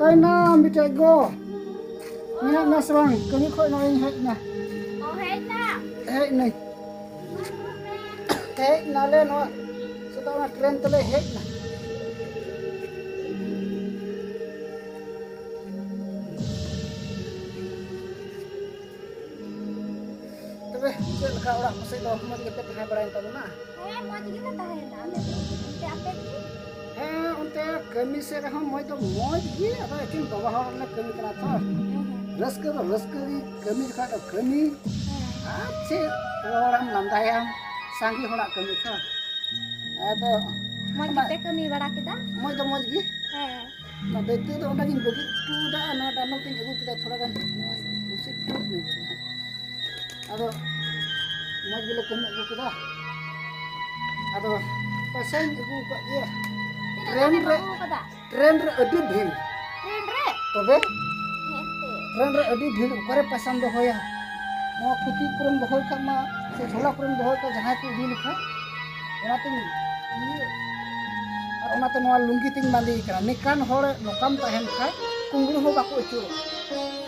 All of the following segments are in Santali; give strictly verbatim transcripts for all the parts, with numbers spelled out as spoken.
ᱛᱟᱭᱱᱟ ᱢᱤᱫᱴᱮᱡ ᱜᱚ᱾ ᱢᱮᱱᱟᱜ ᱢᱮ ᱥᱮ ᱵᱟᱝ? ᱠᱟᱹᱢᱤ ᱠᱷᱚᱡ ᱱᱚᱜᱼᱚᱭ ᱤᱧ ᱦᱮᱡ ᱮᱱᱟ᱾ ᱚ, ᱦᱮᱡ ᱮᱱᱟ᱾ ᱦᱮᱡ ᱱᱟᱹᱧ᱾ ᱦᱮᱡ ᱱᱟᱞᱮ ᱱᱚᱣᱟ ᱥᱮᱛᱟᱜ ᱚᱱᱟ ᱴᱨᱮᱱ ᱛᱮᱞᱮ ᱦᱮᱡ ᱮᱱᱟ᱾ ᱛᱚᱵᱮ ᱪᱮᱫ ᱞᱮᱠᱟ ᱚᱲᱟᱜ ᱠᱚᱥᱮᱫ ᱫᱚ ᱢᱚᱡᱽ ᱜᱮᱯᱮ ᱛᱟᱦᱮᱸ ᱵᱟᱲᱟᱭᱮᱱ ᱛᱟᱵᱚᱱᱟ? ᱦᱮᱸ, ᱢᱚᱡᱽ ᱜᱮᱞᱮ ᱛᱟᱦᱮᱸᱭᱮᱱᱟ ᱟᱞᱮ ᱫᱚ᱾ ᱚᱱᱛᱮ ᱟᱯᱮ ᱜᱮ? ᱦᱮᱸ, ᱚᱱᱛᱮ ᱠᱟᱹᱢᱤ ᱥᱮᱫ ᱨᱮᱦᱚᱸ ᱢᱚᱡᱽ ᱫᱚ ᱢᱚᱡᱽ ᱜᱮ, ᱟᱫᱚ ᱮᱠᱮᱱ ᱵᱟᱵᱟ ᱦᱚᱲ ᱞᱮ ᱠᱟᱹᱢᱤ ᱠᱟᱱᱟ ᱛᱚ᱾ ᱦᱮᱸ, ᱦᱮᱸ᱾ ᱨᱟᱹᱥᱠᱟᱹ ᱫᱚ ᱨᱟᱹᱥᱠᱟᱹ ᱜᱮ, ᱠᱟᱹᱢᱤ ᱡᱚᱠᱷᱟᱡ ᱫᱚ ᱠᱟᱹᱢᱤ᱾ ᱦᱮᱸ᱾ ᱟᱨ ᱪᱮᱫ ᱦᱚᱲᱮᱢ ᱞᱟᱸᱫᱟᱭᱟᱢ, ᱥᱟᱸᱜᱮ ᱦᱚᱲᱟᱜ ᱠᱟᱹᱢᱤ ᱛᱚ᱾ ᱟᱫᱚ ᱢᱚᱡᱽ ᱚᱱᱟ ᱜᱮᱯᱮ ᱠᱟᱹᱢᱤ ᱵᱟᱲᱟ ᱠᱮᱫᱟ? ᱢᱚᱡᱽ ᱫᱚ ᱢᱚᱡᱽ ᱜᱮ᱾ ᱦᱮᱸ᱾ ᱚᱱᱟ ᱫᱟᱹᱭᱛᱟᱹ ᱫᱚ ᱚᱸᱰᱮ ᱜᱤᱧ ᱵᱟᱹᱜᱤ ᱦᱚᱴᱚ ᱠᱟᱫᱟ, ᱟᱨ ᱱᱚᱣᱟ ᱰᱟᱸᱰᱚᱢ ᱛᱤᱧ ᱟᱹᱜᱩ ᱠᱮᱫᱟ, ᱛᱷᱚᱲᱟ ᱜᱟᱱ ᱱᱚᱣᱟ ᱵᱩᱥᱤ ᱴᱩᱠ ᱧᱚᱜ ᱠᱟᱱᱟ᱾ ᱟᱫᱚ ᱢᱚᱡᱽ ᱜᱮᱞᱮ ᱠᱟᱹᱢᱤ ᱟᱹᱜᱩ ᱠᱮᱫᱟ᱾ ᱟᱫᱚ ᱯᱚᱭᱥᱟᱧ ᱟᱹᱜᱩ ᱟᱠᱟᱫ ᱜᱮᱭᱟ᱾ ᱛᱤᱱᱟᱹᱜ ᱴᱨᱮᱱ ᱜᱟᱱᱮᱢ ᱨᱮ, ᱟᱹᱜᱩ ᱟᱠᱟᱫᱟ? ᱴᱨᱮᱱ ᱨᱮ ᱟᱹᱰᱤ ᱵᱷᱤᱲ᱾ ᱴᱨᱮᱱ ᱨᱮ? ᱛᱚᱵᱮ? ᱦᱮᱸ ᱛᱚ᱾ ᱴᱨᱮᱱ ᱨᱮ ᱟᱹᱰᱤ ᱵᱷᱤᱲ, ᱚᱠᱟᱨᱮ ᱯᱚᱭᱥᱟᱢ ᱫᱚᱦᱚᱭᱟ? ᱱᱚᱣᱟ ᱯᱷᱩᱛᱤ ᱠᱚᱨᱮᱢ ᱫᱚᱦᱚᱭ ᱠᱷᱟᱡ ᱢᱟ, ᱥᱮ ᱡᱷᱚᱞᱟ ᱠᱚᱨᱮᱢ ᱫᱚᱦᱚᱭ ᱠᱷᱟᱡ, ᱡᱟᱦᱟᱸᱭ ᱠᱚ ᱤᱫᱤ ᱞᱮᱠᱷᱟᱡ, ᱚᱱᱟᱛᱤᱧ ᱤᱭᱟᱹ, ᱟᱨ ᱚᱱᱟᱛᱮ ᱱᱚᱣᱟ ᱞᱩᱝᱜᱤ ᱛᱤᱧ ᱵᱟᱸᱫᱮᱭ ᱠᱟᱱᱟ᱾ ᱱᱤᱠᱟᱱ ᱦᱚᱲ ᱱᱚᱝᱠᱟᱢ ᱛᱟᱦᱮᱱ ᱠᱷᱟᱡ ᱠᱩᱢᱵᱽᱲᱩ ᱦᱚᱸ ᱵᱟᱠᱚ ᱟᱹᱪᱩᱨᱚᱜᱼᱟ᱾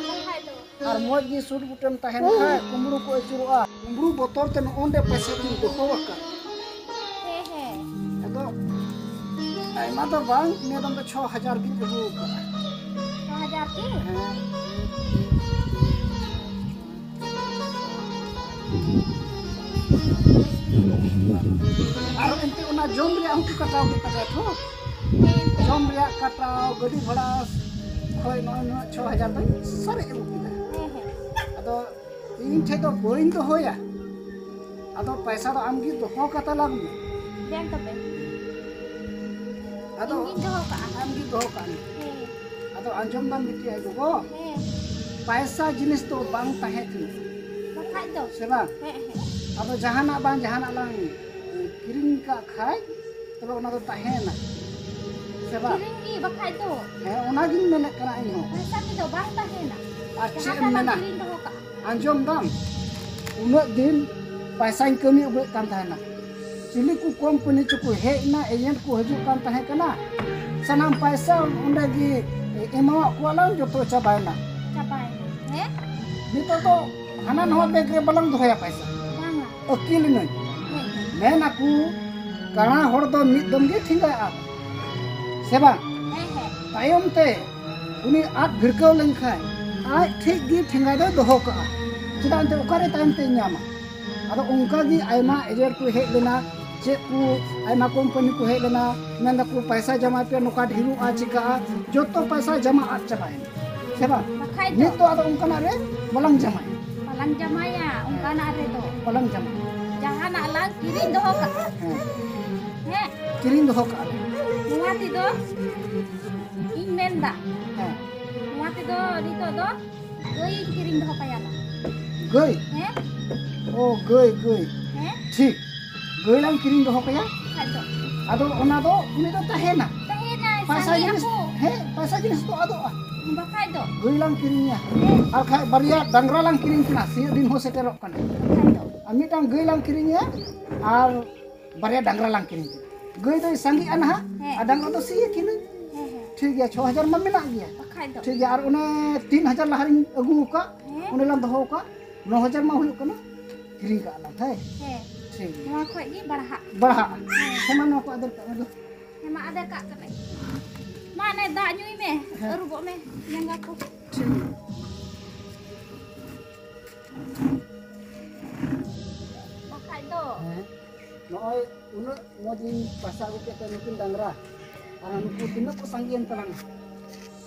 ᱵᱟᱠᱷᱟᱡ ᱫᱚ᱾ ᱟᱨ ᱢᱚᱡᱽ ᱜᱮ ᱥᱩᱴ ᱵᱩᱴᱮᱢ ᱛᱟᱦᱮᱱ ᱠᱷᱟᱡ ᱠᱩᱢᱵᱽᱲᱩ ᱠᱚ ᱟᱹᱪᱩᱨᱚᱜᱼᱟ᱾ ᱠᱩᱢᱵᱽᱲᱩ ᱵᱚᱛᱚᱨ ᱛᱮ ᱱᱚᱜᱼᱚ ᱱᱚᱰᱮ ᱯᱚᱭᱥᱟ ᱠᱤᱱ ᱫᱚᱦᱚ ᱟᱠᱟᱫ᱾ ᱦᱮᱸ, ᱦᱮᱸ᱾ ᱟᱫᱚ ᱟᱭᱢᱟ ᱫᱚ ᱵᱟᱝ, ᱱᱤᱭᱟᱹ ᱫᱚᱢ ᱫᱚ ᱪᱷᱚ ᱦᱟᱡᱟᱨ ᱜᱤᱧ ᱟᱹᱜᱩ ᱟᱠᱟᱫᱼᱟ᱾ ᱪᱷᱚ ᱦᱟᱡᱟᱨ ᱜᱮ? ᱦᱮᱸ᱾ ᱟᱨ ᱮᱱᱛᱮ ᱚᱱᱟ ᱡᱚᱢ ᱨᱮᱭᱟᱜ ᱦᱚᱸᱠᱚ ᱠᱟᱴᱟᱣ ᱠᱮᱫ ᱛᱟᱞᱮᱭᱟ ᱛᱚ᱾ ᱦᱮᱸ, ᱮᱱᱛᱮ᱾ ᱡᱚᱢ ᱨᱮᱭᱟᱜ ᱠᱟᱴᱟᱣ, ᱜᱟᱹᱰᱤ ᱵᱷᱟᱲᱟ ᱠᱷᱚᱡ ᱱᱚᱜᱼᱚᱭ ᱱᱚᱣᱟ ᱪᱷᱚ ᱦᱟᱡᱟᱨ ᱫᱚᱧ ᱥᱟᱨᱮᱡ ᱟᱹᱜᱩ ᱠᱮᱫᱟ᱾ ᱦᱮᱸ, ᱦᱮᱸ᱾ ᱟᱫᱚ ᱤᱧ ᱴᱷᱮᱡ ᱫᱚ ᱵᱟᱹᱧ ᱫᱚᱦᱚᱭᱟ᱾ ᱟᱫᱚ ᱯᱚᱭᱥᱟ ᱫᱚ ᱟᱢᱜᱮ ᱫᱚᱦᱚ ᱠᱟᱛᱟ ᱞᱟᱝ ᱢᱮ᱾ ᱵᱮᱝᱠ ᱛᱟᱯᱮ? ᱟᱫᱚ ᱤᱧ ᱜᱤᱧ ᱫᱚᱦᱚ ᱠᱟᱜᱼᱟ᱾ ᱟᱢᱜᱮ ᱫᱚᱦᱚ ᱠᱟᱜ ᱢᱮ᱾ ᱦᱮᱸ᱾ ᱟᱫᱚ ᱟᱸᱡᱚᱢ ᱫᱟᱢ ᱵᱤᱴᱤ ᱟᱭ ᱜᱚᱜᱚ? ᱦᱮᱸ᱾ ᱯᱚᱭᱥᱟ ᱡᱤᱱᱤᱥ ᱫᱚ ᱵᱟᱝ ᱛᱟᱦᱮᱸ ᱠᱟᱱᱟ᱾ ᱵᱟᱠᱷᱟᱡ ᱫᱚ? ᱥᱮ ᱵᱟᱝ? ᱦᱮᱸ, ᱦᱮᱸ᱾ ᱟᱫᱚ ᱡᱟᱦᱟᱱᱟᱜ ᱵᱟᱝ ᱡᱟᱦᱟᱱᱟᱜ ᱞᱟᱝ ᱠᱤᱨᱤᱧ ᱠᱟᱜ ᱠᱷᱟᱡ, ᱛᱚᱵᱮ ᱚᱱᱟ ᱫᱚ ᱛᱟᱦᱮᱸᱭᱮᱱᱟ᱾ ᱥᱮ ᱵᱟᱝ? ᱠᱤᱨᱤᱧ ᱜᱮ ᱵᱟᱠᱷᱟᱡ ᱫᱚ᱾ ᱦᱮᱸ, ᱚᱱᱟᱜᱤᱧ ᱢᱮᱱᱮᱫ ᱠᱟᱱᱟ ᱤᱧ ᱦᱚᱸ᱾ ᱯᱚᱭᱥᱟ ᱛᱮᱫᱚ ᱵᱟᱝ ᱛᱟᱦᱮᱱᱟ᱾ ᱟᱨ ᱪᱮᱫ ᱡᱟᱦᱟᱸ ᱮᱢ ᱛᱮᱞᱟᱝ ᱢᱮᱱᱟ? ᱠᱤᱨᱤᱧ ᱫᱚᱦᱚ ᱠᱟᱜᱼᱟ᱾ ᱟᱸᱡᱚᱢ ᱫᱟᱢ? ᱩᱱᱟᱹᱜ ᱫᱤᱱ ᱯᱚᱭᱥᱟᱧ ᱠᱟᱹᱢᱤ ᱟᱹᱜᱩᱭᱮᱫ ᱠᱟᱱ ᱛᱟᱦᱮᱱᱟ᱾ ᱪᱤᱞᱤ ᱠᱚ ᱠᱚᱢᱯᱟᱱᱤ ᱪᱚᱠᱚ ᱦᱮᱡ ᱮᱱᱟ, ᱮᱡᱮᱱᱴ ᱠᱚ ᱦᱤᱡᱩᱜ ᱠᱟᱱ ᱛᱟᱦᱮᱸ ᱠᱟᱱᱟ᱾ ᱥᱟᱱᱟᱢ ᱯᱚᱭᱥᱟ ᱚᱸᱰᱮ ᱜᱮ, ᱮ, ᱮᱢᱟᱣᱟᱫ ᱠᱚᱣᱟ ᱞᱟᱝ, ᱡᱚᱛᱚ ᱪᱟᱵᱟᱭᱮᱱᱟ᱾ ᱪᱟᱵᱟᱭᱮᱱᱟ᱾ ᱦᱮᱸ? ᱱᱤᱛᱚᱜ ᱫᱚ ᱦᱟᱱᱟ ᱱᱚᱣᱟ ᱵᱮᱜᱽ ᱨᱮ ᱵᱟᱞᱟᱝ ᱫᱚᱦᱚᱭᱟ ᱯᱟᱭᱥᱟ᱾ ᱵᱟᱝᱟ᱾ ᱟᱹᱠᱤᱞ ᱮᱱᱟᱹᱧ᱾ ᱦᱮᱸ, ᱦᱮᱸ᱾ ᱢᱮᱱ ᱟᱠᱚ, ᱠᱟᱬᱟ ᱦᱚᱲ ᱫᱚ ᱢᱤᱫ ᱫᱚᱢ ᱜᱮ ᱴᱷᱮᱸᱜᱟᱭ ᱟᱫ᱾ ᱥᱮ ᱵᱟᱝ? ᱦᱮᱸ, ᱦᱮᱸ᱾ ᱛᱟᱭᱚᱢ ᱛᱮ ᱩᱱᱤ ᱟᱫ ᱵᱷᱤᱲᱠᱟᱹᱣ ᱞᱮᱱᱠᱷᱟᱱ ᱟᱡ ᱴᱷᱮᱡ ᱜᱮ ᱴᱷᱮᱸᱜᱟ ᱫᱚᱭ ᱫᱚᱦᱚ ᱠᱟᱜᱼᱟ᱾ ᱪᱮᱫᱟᱜ ᱮᱱᱛᱮ ᱚᱠᱟᱨᱮ ᱛᱟᱭᱚᱢ ᱛᱮ ᱧᱟᱢᱟ? ᱟᱫᱚ ᱚᱱᱠᱟ ᱜᱮ ᱟᱭᱢᱟ ᱮᱡᱮᱱᱴ ᱠᱚ ᱦᱮᱡ ᱞᱮᱱᱟ, ᱪᱮᱫ ᱠᱚ ᱟᱭᱢᱟ ᱠᱳᱢᱯᱟᱱᱤ ᱠᱚ ᱦᱮᱡ ᱞᱮᱱᱟ, ᱢᱮᱱ ᱫᱟᱠᱚ ᱯᱟᱭᱥᱟ ᱡᱟᱢᱟᱭ ᱯᱮ, ᱱᱚᱝᱠᱟ ᱰᱷᱮᱨᱚᱜᱼᱟ, ᱪᱤᱠᱟᱹᱜᱼᱟ, ᱡᱚᱛᱚ ᱯᱟᱭᱥᱟ ᱡᱟᱢᱟ ᱟᱫ ᱪᱟᱵᱟᱭᱮᱱᱟ, ᱥᱮ ᱵᱟᱝ? ᱵᱟᱠᱷᱟᱡ ᱫᱚ᱾ ᱱᱤᱛ ᱫᱚ ᱟᱫᱚ ᱚᱱᱠᱟᱱᱟᱜ ᱨᱮ ᱵᱟᱞᱟᱝ ᱡᱟᱢᱟᱭᱟ᱾ ᱵᱟᱞᱟᱝ ᱡᱟᱢᱟᱭᱟ ᱚᱱᱠᱟᱱᱟᱜ ᱨᱮᱫᱚ᱾ ᱵᱟᱞᱟᱝ ᱡᱟᱢᱟᱭᱟ᱾ ᱡᱟᱦᱟᱱᱟᱜ ᱞᱟᱝ ᱠᱤᱨᱤᱧ ᱫᱚᱦᱚ ᱠᱟᱜᱼᱟ᱾ ᱦᱮᱸ᱾ ᱦᱮᱸ᱾ ᱠᱤᱨᱤᱧ ᱫᱚᱦᱚ ᱠᱟᱜᱼᱟ᱾ ᱱᱚᱣᱟ ᱛᱮᱫᱚ ᱤᱧ ᱢᱮᱱᱫᱟ, ᱦᱮᱸ᱾ ᱱᱚᱣᱟ ᱛᱮᱫᱚ ᱱᱤᱛᱚᱜ ᱫᱚ ᱜᱟᱹᱭ ᱤᱧ ᱠᱤᱨᱤᱧ ᱫᱚᱦᱚ ᱠᱟᱭᱟ ᱞᱟᱝ᱾ ᱜᱟᱹᱭ? ᱦᱮᱸ? ᱚ, ᱜᱟᱹᱭ, ᱜᱟᱹᱭ᱾ ᱦᱮᱸ? ᱴᱷᱤᱠ᱾ ᱜᱟᱹᱭ ᱞᱟᱝ ᱠᱤᱨᱤᱧ ᱫᱚᱦᱚ ᱠᱟᱭᱟ᱾ ᱠᱷᱟᱡ ᱫᱚ᱾ ᱟᱫᱚ ᱚᱱᱟ ᱫᱚ ᱩᱱᱤ ᱫᱚ ᱛᱟᱦᱮᱱᱟ᱾ ᱛᱟᱦᱮᱱᱟᱭ, ᱯᱟᱭᱥᱟ ᱥᱟᱸᱜᱮ ᱡᱤᱱᱤᱥ, ᱟᱠᱚ᱾ ᱦᱮᱸ, ᱯᱟᱭᱥᱟ ᱡᱤᱱᱤᱥ ᱫᱚ ᱟᱫᱚᱜᱼᱟ᱾ ᱵᱟᱠᱷᱟᱡ ᱫᱚ᱾ ᱜᱟᱹᱭ ᱞᱟᱝ ᱠᱤᱨᱤᱧᱟ᱾ ᱦᱮᱸ᱾ ᱟᱨ ᱠᱷᱟᱡ ᱵᱟᱨᱭᱟ ᱰᱟᱝᱨᱟ ᱞᱟᱝ ᱠᱤᱨᱤᱧ ᱠᱤᱱᱟ, ᱥᱤᱭᱳᱜ ᱫᱤᱱ ᱦᱚᱸ ᱥᱮᱴᱮᱨᱚᱜ ᱠᱟᱱᱟ᱾ ᱵᱟᱠᱷᱟᱡ ᱫᱚ᱾ ᱟᱨ ᱢᱤᱫᱴᱟᱝ ᱜᱟᱹᱭ ᱞᱟᱝ ᱠᱤᱨᱤᱧᱮᱭᱟ ᱟᱨ ᱵᱟᱨᱭᱟ ᱰᱟᱝᱨᱟ ᱞᱟᱝ ᱠᱤᱨᱤᱧ ᱠᱤᱱᱟ᱾ ᱜᱟᱹᱭ ᱫᱚᱭ ᱥᱟᱸᱜᱮᱜᱼᱟ ᱱᱟᱦᱟᱜ, ᱦᱮᱸ᱾ ᱟᱨ ᱰᱟᱝᱨᱟ ᱫᱚ ᱥᱤᱭᱟᱹ ᱠᱤᱱᱟᱹᱧ᱾ ᱦᱮᱸ, ᱦᱮᱸ᱾ ᱴᱷᱤᱠ ᱜᱮᱭᱟ, ᱪᱷᱚ ᱦᱟᱡᱟᱨ ᱢᱟ ᱢᱮᱱᱟᱜ ᱜᱮᱭᱟ᱾ ᱵᱟᱠᱷᱟᱡ ᱫᱚ᱾ ᱴᱷᱤᱠ ᱜᱮᱭᱟ, ᱟᱨ ᱚᱱᱮ ᱛᱤᱱ ᱦᱟᱡᱟᱨ ᱞᱟᱦᱟ ᱨᱤᱧ ᱟᱹᱜᱩ ᱟᱠᱟᱫ, ᱦᱮᱸ᱾ ᱚᱸᱰᱮ ᱞᱟᱝ ᱫᱚᱦᱚ ᱟᱠᱟᱫ, ᱱᱚ ᱦᱟᱡᱟᱨ ᱢᱟ ᱦᱩᱭᱩᱜ ᱠᱟᱱᱟ, ᱠᱤᱨᱤᱧ ᱠᱟᱜᱼᱟ ᱞᱟᱝ, ᱦᱮᱸ? ᱦᱮᱸ᱾ ᱴᱷᱤᱠ ᱜᱮᱭᱟ᱾ ᱱᱚᱣᱟ ᱠᱷᱚᱡ ᱜᱮ ᱵᱟᱲᱦᱟᱜ᱾ ᱵᱟᱲᱦᱟᱜᱼᱟ᱾ ᱦᱮᱸ᱾ ᱦᱮᱸ, ᱢᱟ ᱱᱚᱣᱟ ᱠᱚ ᱟᱫᱮᱨ ᱠᱟᱜ ᱢᱮ ᱫᱩ᱾ ᱦᱮᱸ, ᱢᱟ ᱟᱫᱮᱨ ᱠᱟᱜ ᱠᱟᱹᱱᱟᱹᱧ᱾ ᱢᱟ ᱱᱮ ᱫᱟᱜ ᱧᱩᱭ ᱢᱮ, ᱦᱮᱸ᱾ ᱟᱹᱨᱩᱵᱚᱜ ᱢᱮ ᱡᱟᱸᱜᱟ ᱠᱚ᱾ ᱴᱷᱤᱠ ᱜᱮᱭᱟ᱾ ᱵᱟᱠᱷᱟᱡ ᱫᱚ᱾ ᱦᱮᱸ᱾ ᱱᱚᱜᱼᱚᱭ ᱩᱱᱟᱹᱜ ᱢᱚᱡᱽ ᱤᱧ ᱯᱟᱭᱥᱟ ᱟᱹᱜᱩ ᱠᱮᱫ ᱛᱮ ᱱᱩᱠᱤᱱ ᱰᱟᱝᱨᱟ, ᱟᱨ ᱱᱩᱠᱩ ᱛᱤᱱᱟᱹᱜ ᱠᱚ ᱥᱟᱸᱜᱮᱭᱮᱱ ᱛᱟᱞᱟᱝᱟ?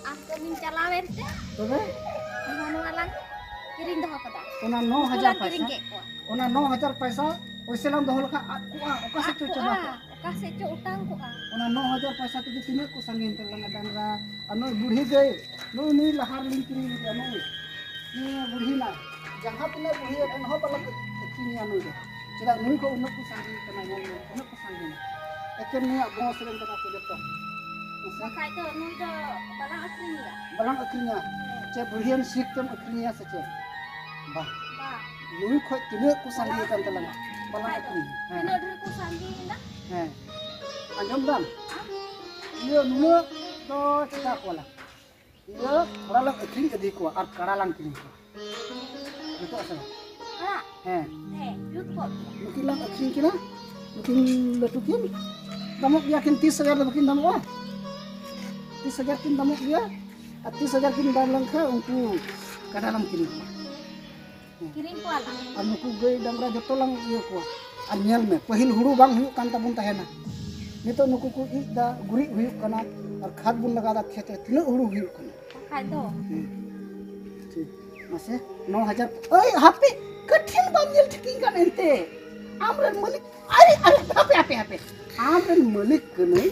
ᱟᱢ ᱠᱟᱹᱢᱤᱢ ᱪᱟᱞᱟᱣᱮᱱ ᱛᱮ ᱛᱚᱵᱮ? ᱱᱚᱣᱟ, ᱱᱚᱣᱟ ᱞᱟᱝ ᱠᱤᱨᱤᱧ ᱫᱚᱦᱚ ᱠᱟᱫᱟ᱾ ᱚᱱᱟ ᱱᱚ ᱦᱟᱡᱟᱨ ᱱᱩᱠᱩ ᱞᱟᱝ ᱠᱤᱨᱤᱧ ᱯᱟᱭᱥᱟ, ᱠᱮᱫ ᱠᱚᱣᱟ᱾ ᱚᱱᱟ ᱱᱚ ᱦᱟᱡᱟᱨ ᱯᱟᱭᱥᱟ ᱯᱩᱭᱥᱟᱹ ᱞᱟᱝ ᱫᱚᱦᱚ ᱞᱮᱠᱷᱟᱱ ᱟᱫ ᱠᱚᱜᱼᱟ, ᱚᱠᱟ ᱥᱮᱫ ᱟᱫ ᱪᱚ ᱠᱚᱜᱼᱟ, ᱪᱟᱵᱟ ᱠᱚᱜᱼᱟ᱾ ᱚᱠᱟ ᱥᱮᱫ ᱪᱚ ᱚᱴᱟᱝ ᱠᱚᱜᱼᱟ᱾ ᱚᱱᱟ ᱱᱚ ᱦᱟᱡᱟᱨ ᱯᱟᱭᱥᱟ ᱛᱮᱜᱮ ᱛᱤᱱᱟᱹᱜ ᱠᱚ ᱥᱟᱸᱜᱮᱭᱮᱱ ᱛᱟᱞᱟᱝᱟ ᱰᱟᱝᱨᱟ, ᱟᱨ ᱱᱩᱭ ᱵᱩᱲᱦᱤ ᱜᱟᱹᱭ, ᱱᱩᱭ, ᱱᱩᱭ ᱞᱟᱦᱟ ᱨᱮᱞᱤᱧ ᱠᱤᱨᱤᱧ ᱞᱮᱫᱮᱭᱟ, ᱱᱩᱭ, ᱱᱩᱭ ᱵᱩᱲᱦᱤ ᱱᱟᱭ, ᱡᱟᱦᱟᱸ ᱛᱤᱱᱟᱹᱜ ᱵᱩᱲᱦᱤ ᱮᱱ ᱨᱮᱦᱚᱸ ᱵᱟᱞᱮ ᱟᱹᱠᱷᱨᱤᱧᱮᱭᱟ ᱱᱩᱭ ᱫᱚ᱾ ᱪᱮᱫᱟᱜ ᱱᱩᱭ ᱠᱚ ᱩᱱᱟᱹᱜ ᱠᱚ ᱥᱟᱸᱜᱮ ᱠᱟᱱᱟ, ᱧᱮᱞ ᱢᱮ, ᱩᱱᱟᱹᱜ ᱠᱚ ᱥᱟᱸᱜᱮᱭᱮᱱᱟ᱾ ᱮᱠᱮᱱ ᱱᱩᱭᱟᱜ ᱵᱚᱝᱥ ᱨᱮᱱ ᱠᱟᱱᱟ ᱠᱚ ᱡᱚᱛᱚ᱾ ᱦᱮᱸ ᱥᱮ? ᱵᱟᱠᱷᱟᱡ ᱫᱚ ᱱᱩᱭ ᱫᱚ ᱵᱟᱞᱟᱝ ᱟᱹᱠᱷᱨᱤᱧᱮᱭᱟ᱾ ᱵᱟᱞᱟᱝ ᱟᱹᱠᱷᱨᱤᱧᱟ᱾ ᱦᱮᱸ᱾ ᱪᱮ ᱵᱩᱲᱦᱤᱭᱟᱱ ᱥᱤᱠ ᱛᱮᱢ ᱟᱹᱠᱷᱨᱤᱧᱮᱭᱟ ᱥᱮ ᱪᱮᱫ? ᱵᱟᱝ᱾ ᱵᱟᱝ᱾ ᱱᱩᱭ ᱠᱷᱚᱡ ᱛᱤᱱᱟᱹᱜ ᱠᱚ ᱥᱟᱸᱜᱮ ᱠᱟᱱ ᱛᱟᱞᱟᱝᱟ, ᱵᱟᱞᱟᱝ ᱵᱟᱠᱷᱟᱡ ᱫᱚ᱾ ᱟᱹᱠᱷᱨᱤᱧᱟ᱾ ᱦᱮᱸ᱾ ᱛᱤᱱᱟᱹᱜ ᱰᱷᱮᱨ ᱠᱚ ᱥᱟᱸᱜᱮᱭᱮᱱᱟ? ᱦᱮᱸ᱾ ᱟᱸᱡᱚᱢ ᱫᱟᱢ? ᱤᱭᱟᱹ ᱱᱩᱱᱟᱹᱜ ᱫᱚ ᱪᱮᱠᱟ ᱠᱚᱣᱟᱞᱟᱝ? ᱤᱭᱟᱹ, ᱛᱷᱚᱲᱟ ᱞᱟᱝ ᱟᱹᱠᱷᱨᱤᱧ ᱤᱫᱤ ᱠᱚᱣᱟ ᱟᱨ ᱠᱟᱲᱟ ᱞᱟᱝ ᱠᱤᱨᱤᱧ ᱠᱚᱣᱟ᱾ ᱡᱩᱛᱩᱜ ᱟᱥᱮ ᱵᱟᱝ? ᱦᱮᱸ᱾ ᱦᱮᱸ, ᱡᱩᱛ ᱠᱚᱜ ᱜᱮᱭᱟ᱾ ᱱᱩᱠᱤᱱ ᱞᱟᱝ ᱟᱹᱠᱷᱨᱤᱧ ᱠᱤᱱᱟ, ᱱᱩᱠᱤᱱ ᱞᱟᱹᱴᱩ ᱠᱤᱱ ᱫᱟᱢᱚᱜ ᱜᱮᱭᱟ ᱠᱤᱱ, ᱛᱤᱥ ᱦᱟᱡᱟᱨ ᱫᱚ ᱵᱟᱹᱠᱤᱱ ᱫᱟᱢᱚᱜᱼᱟ? ᱛᱤᱥ ᱦᱟᱡᱟᱨ ᱠᱤᱱ ᱫᱟᱢᱚᱜ ᱜᱮᱭᱟ, ᱟᱨ ᱛᱤᱥ ᱦᱟᱡᱟᱨ ᱠᱤᱱ ᱫᱟᱢ ᱞᱮᱱᱠᱷᱟᱱ ᱩᱱᱠᱩ ᱠᱟᱰᱟ ᱞᱟᱝ ᱠᱤᱨᱤᱧ ᱠᱚᱣᱟ᱾ ᱠᱤᱨᱤᱧ ᱠᱚᱣᱟ ᱞᱟᱝ᱾ ᱟᱨ ᱱᱩᱠᱩ ᱜᱟᱹᱭ ᱰᱟᱝᱨᱟ ᱡᱚᱛᱚ ᱞᱟᱝ ᱤᱭᱟᱹ ᱠᱚᱣᱟ᱾ ᱟᱨ ᱧᱮᱞ ᱢᱮ, ᱯᱟᱹᱦᱤᱞ ᱦᱩᱲᱩ ᱵᱟᱝ ᱦᱩᱭᱩᱜ ᱠᱟᱱ ᱛᱟᱵᱚᱱ ᱛᱟᱦᱮᱱᱟ, ᱱᱤᱛᱚᱜ ᱱᱩᱠᱩ ᱠᱚ ᱤᱡ ᱫᱟ, ᱜᱩᱨᱤᱡ ᱦᱩᱭᱩᱜ ᱠᱟᱱᱟ, ᱟᱨ ᱠᱷᱟᱫᱽ ᱵᱚᱱ ᱞᱟᱜᱟᱣ ᱫᱟ ᱠᱷᱮᱛ ᱨᱮ, ᱛᱤᱱᱟᱹᱜ ᱦᱩᱲᱩ ᱦᱩᱭᱩᱜ ᱠᱟᱱᱟ᱾ ᱵᱟᱠᱷᱟᱡ ᱫᱚ᱾ ᱦᱮᱸ᱾ ᱴᱷᱤᱠ᱾ ᱢᱟᱥᱮ, ᱱᱚ ᱦᱟᱡᱟᱨ᱾ ᱳᱭ, ᱦᱟᱯᱮ, ᱠᱟᱹᱴᱷᱤᱱ ᱵᱟᱢ ᱧᱮᱞ ᱴᱷᱤᱠᱤᱧ ᱠᱟᱱ ᱮᱱᱛᱮ᱾ ᱟᱢ ᱨᱮᱱ ᱢᱟᱹᱞᱤᱠ, ᱟᱨᱮ, ᱟᱨᱮ, ᱦᱟᱯᱮ, ᱦᱟᱯᱮ, ᱦᱟᱯᱮ᱾ ᱟᱢ ᱨᱮᱱ ᱢᱟᱹᱞᱤᱠ ᱠᱟᱹᱱᱟᱹᱧ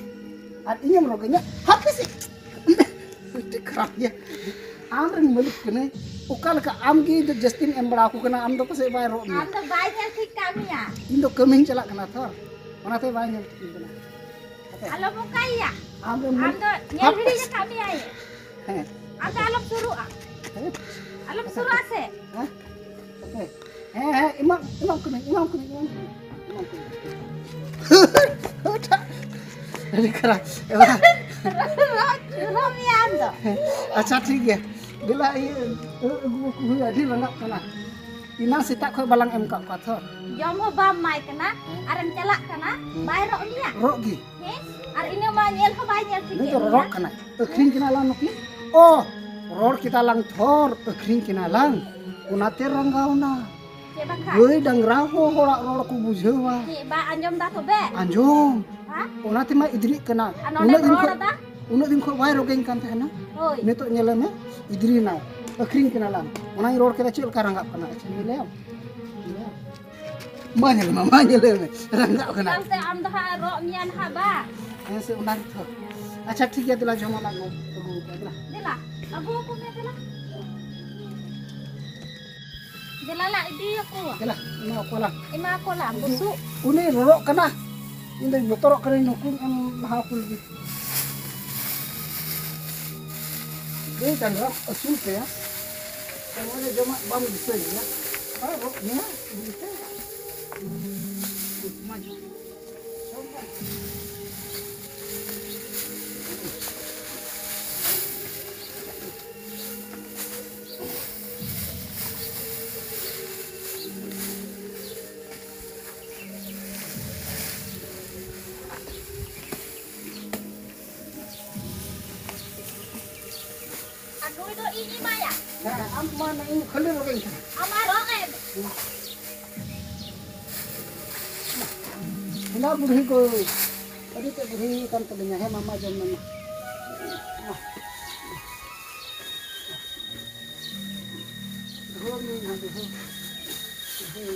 ᱟᱨ ᱤᱧᱮᱢ ᱨᱚᱜᱮᱧᱟ? ᱦᱟᱯᱮ ᱥᱮ᱾ ᱢᱤᱫᱴᱮᱡ ᱠᱷᱟᱨᱟᱯ ᱜᱮᱭᱟ᱾ ᱟᱢ ᱨᱮᱱ ᱢᱟᱹᱞᱤᱠ ᱠᱟᱹᱱᱟᱹᱧ, ᱚᱠᱟ ᱞᱮᱠᱟ ᱟᱢ ᱜᱮ ᱡᱟᱹᱥᱛᱤᱢ ᱮᱢ ᱵᱟᱲᱟ ᱟᱠᱚ ᱠᱟᱱᱟ, ᱟᱢ ᱫᱚ ᱯᱟᱥᱮᱡ ᱵᱟᱭ ᱨᱚᱜ ᱢᱮᱭᱟ᱾ ᱟᱢ ᱫᱚ ᱵᱟᱭ ᱧᱮᱞ ᱴᱷᱤᱠ ᱠᱟᱜ ᱢᱮᱭᱟ᱾ ᱤᱧ ᱫᱚ ᱠᱟᱹᱢᱤᱧ ᱪᱟᱞᱟᱜ ᱠᱟᱱᱟ ᱛᱷᱚᱨ, ᱚᱱᱟᱛᱮ ᱵᱟᱭ ᱧᱮᱞ ᱴᱷᱤᱠ ᱠᱟᱱᱟ᱾ ᱦᱟᱯᱮ᱾ ᱟᱞᱚᱢ ᱚᱱᱠᱟᱭᱮᱭᱟ᱾ ᱟᱢ ᱨᱮᱱ ᱟᱢ ᱢᱟᱹᱞᱤᱠ ᱫᱚ ᱧᱮᱞ ᱦᱟᱯᱮ ᱦᱤᱲᱤᱧ ᱥᱮ᱾ ᱟᱠᱟᱫ ᱢᱮᱭᱟᱭ᱾ ᱦᱮᱸ᱾ ᱟᱢ ᱫᱚ ᱟᱞᱚᱢ ᱥᱩᱨᱩᱜᱼᱟ᱾ ᱦᱮᱸ᱾ ᱟᱞᱚᱢ ᱥᱩᱨᱩᱜᱼᱟ ᱥᱮ᱾ ᱦᱮᱸ᱾ ᱦᱮᱸ, ᱦᱮᱸ, ᱮᱢᱟᱢ, ᱮᱢᱟᱢ ᱠᱟᱹᱱᱟᱹᱧ, ᱮᱢᱟᱢ ᱠᱟᱹᱱᱟᱹᱧ, ᱮᱢᱟᱢ ᱠᱟᱹᱱᱟᱹᱧ, ᱮᱢᱟᱢ ᱠᱟᱹᱱᱟᱹᱧ᱾ ᱟᱹᱰᱤ ᱠᱷᱟᱨᱟᱯ᱾ ᱮᱵᱟᱨ ᱨᱚᱜ ᱢᱮᱭᱟ ᱟᱢ ᱫᱚ᱾ ᱟᱪᱪᱷᱟ, ᱴᱷᱤᱠ ᱜᱮᱭᱟ᱾ ᱫᱮᱞᱟ, ᱤᱭᱟᱹ, ᱟᱹᱜᱩ ᱟᱠᱚ ᱦᱩᱭᱩᱜᱼᱟ, ᱟᱹᱰᱤ ᱨᱟᱸᱜᱟᱜ ᱠᱟᱱᱟ᱾ ᱮᱱᱟᱝ ᱥᱮᱛᱟᱜ ᱠᱷᱚᱱ ᱵᱟᱞᱟᱝ ᱮᱢ ᱠᱟᱜ ᱠᱚᱣᱟ ᱛᱷᱚ᱾ ᱡᱚᱢ ᱦᱚᱸ ᱵᱟᱢ ᱮᱢᱟᱭ ᱠᱟᱱᱟ, ᱟᱨᱮᱢ ᱪᱟᱞᱟᱜ ᱠᱟᱱᱟ, ᱦᱮᱸ᱾ ᱵᱟᱭ ᱨᱚᱜ ᱢᱮᱭᱟ? ᱨᱚᱜ ᱜᱮ᱾ ᱦᱮᱸ? ᱟᱨ ᱤᱱᱟᱹ ᱢᱟ ᱧᱮᱞ ᱦᱚᱸ ᱵᱟᱭ ᱧᱮᱞ ᱴᱷᱤᱠ ᱱᱩᱭ ᱫᱚ ᱢᱮᱭᱟ᱾ ᱨᱚᱜ ᱠᱟᱱᱟᱭ᱾ ᱟᱹᱠᱷᱨᱤᱧ ᱠᱤᱱᱟ ᱞᱟᱝ ᱱᱩᱠᱤᱱ᱾ ᱚ, ᱨᱚᱲ ᱠᱮᱫᱟ ᱞᱟᱝ ᱛᱷᱚᱨ, ᱟᱹᱠᱷᱨᱤᱧ ᱠᱤᱱᱟ ᱞᱟᱝ᱾ ᱚᱱᱟᱛᱮ ᱨᱟᱸᱜᱟᱣ ᱱᱟ᱾ ᱪᱮᱫ ᱵᱟᱠᱷᱟᱡ? ᱜᱟᱹᱭ ᱰᱟᱝᱨᱟ ᱦᱚᱸ ᱦᱚᱲᱟᱜ ᱨᱚᱲ ᱠᱚ ᱵᱩᱡᱷᱟᱹᱣᱟ᱾ ᱪᱮᱫ ᱵᱟᱭ ᱟᱸᱡᱚᱢ ᱫᱟ ᱛᱚᱵᱮ? ᱟᱸᱡᱚᱢ᱾ ᱦᱮᱸ? ᱚᱱᱟ ᱛᱮᱢᱟ ᱤᱫᱽᱨᱤᱜ ᱠᱟᱱᱟ᱾ ᱟᱨ ᱱᱚᱰᱮᱢ ᱩᱱᱟᱹᱜ ᱫᱤᱱ ᱨᱚᱲ ᱠᱷᱚᱱ, ᱮᱫᱟ? ᱩᱱᱟᱹᱜ ᱫᱤᱱ ᱠᱷᱚᱱ ᱵᱟᱭ ᱨᱚᱜᱮᱧ ᱠᱟᱱ ᱛᱟᱦᱮᱱᱟ᱾ ᱦᱳᱭ᱾ ᱱᱤᱛᱚᱜ ᱧᱮᱞᱮ ᱢᱮ, ᱤᱫᱽᱨᱤᱭᱮᱱᱟᱭ᱾ ᱟᱹᱠᱷᱨᱤᱧ ᱠᱤᱱᱟ ᱞᱟᱝ᱾ ᱚᱱᱟᱧ ᱨᱚᱲ ᱠᱮᱫᱟ, ᱪᱮᱫ ᱞᱮᱠᱟ ᱨᱟᱸᱜᱟᱜ ᱠᱟᱱᱟ? ᱟᱪᱪᱷᱟ, ᱧᱮᱞᱮᱭᱟᱢ? ᱧᱮᱞᱮᱭᱟᱢ? ᱢᱟ ᱧᱮᱞ ᱢᱮ, ᱢᱟ ᱧᱮᱞ ᱢᱮ, ᱨᱟᱸᱜᱟᱜ ᱠᱟᱱᱟ᱾ ᱮᱠᱟᱞ ᱛᱮ ᱟᱢ ᱫᱚ ᱦᱟᱸᱜ ᱨᱚᱜ ᱢᱮᱭᱟ ᱱᱟᱦᱟᱜ ᱵᱟ᱾ ᱦᱮᱸ ᱥᱮ, ᱚᱱᱟ ᱜᱮᱛᱚ᱾ ᱟᱪᱪᱷᱟ, ᱴᱷᱤᱠ ᱜᱮᱭᱟ, ᱫᱮᱞᱟ ᱡᱚᱢᱟᱜ ᱞᱟᱝ ᱟᱹᱜᱩ ᱠᱟᱜᱼᱟ, ᱫᱮᱞᱟ᱾ ᱫᱮᱞᱟ, ᱟᱹᱜᱩ ᱟᱠᱚ ᱢᱮ, ᱫᱮᱞᱟ᱾ ᱫᱮᱞᱟ ᱞᱟ ᱤᱫᱤᱭᱟᱠᱚ᱾ ᱫᱮᱞᱟ, ᱮᱢᱟ ᱠᱚᱣᱟ ᱞᱟᱝ᱾ ᱮᱢᱟ ᱠᱚᱣᱟ ᱞᱟᱝ, ᱵᱩᱥᱩᱵ᱾ ᱩᱱᱤ ᱨᱚᱨᱚᱜ ᱠᱟᱱᱟ, ᱤᱧ ᱫᱚᱧ ᱵᱚᱛᱚᱨᱚᱜ ᱠᱟᱹᱱᱟᱹᱧ, ᱱᱩᱠᱩᱧ ᱮᱢ ᱞᱟᱦᱟ ᱠᱚ ᱞᱟᱹᱜᱤᱫ᱾ ᱜᱟᱹᱭ ᱰᱟᱝᱨᱟᱢ ᱟᱹᱥᱩᱞ ᱠᱟᱭᱟ, ᱥᱚᱢᱚᱭ ᱨᱮ ᱡᱚᱢᱟᱜ ᱵᱟᱢ ᱫᱤᱥᱟᱹᱭᱮᱭᱟ, ᱟᱨ ᱨᱚᱜ ᱢᱮᱭᱟ, ᱤᱫᱤ ᱠᱟᱛᱮ ᱢᱟ ᱡᱚᱢ᱾ ᱡᱚᱢ ᱵᱟᱝ᱾ ᱛᱚ ᱤᱧ ᱮᱢᱟᱭᱟ᱾ ᱦᱮᱸ, ᱟᱢ ᱢᱟ ᱤᱧ ᱠᱷᱟᱹᱞᱤ ᱨᱚᱜ ᱤᱧ ᱠᱟᱱᱟ᱾ ᱟᱢᱟᱜ ᱨᱚᱜ ᱮᱢ᱾ ᱦᱮᱸᱫᱟ ᱵᱩᱲᱦᱤ ᱠᱚ, ᱟᱹᱰᱤ ᱛᱮᱫ ᱵᱩᱲᱦᱤ ᱟᱠᱟᱱ ᱛᱟᱹᱞᱤᱧᱟ᱾ ᱦᱮᱸ, ᱢᱟᱢᱟ ᱡᱚᱢ ᱢᱮ ᱢᱟ᱾ ᱫᱷᱩᱣᱟᱹ ᱧᱩᱭ ᱢᱮ, ᱫᱷᱩᱣᱟᱹ᱾ ᱫᱷᱩᱣᱟᱹ,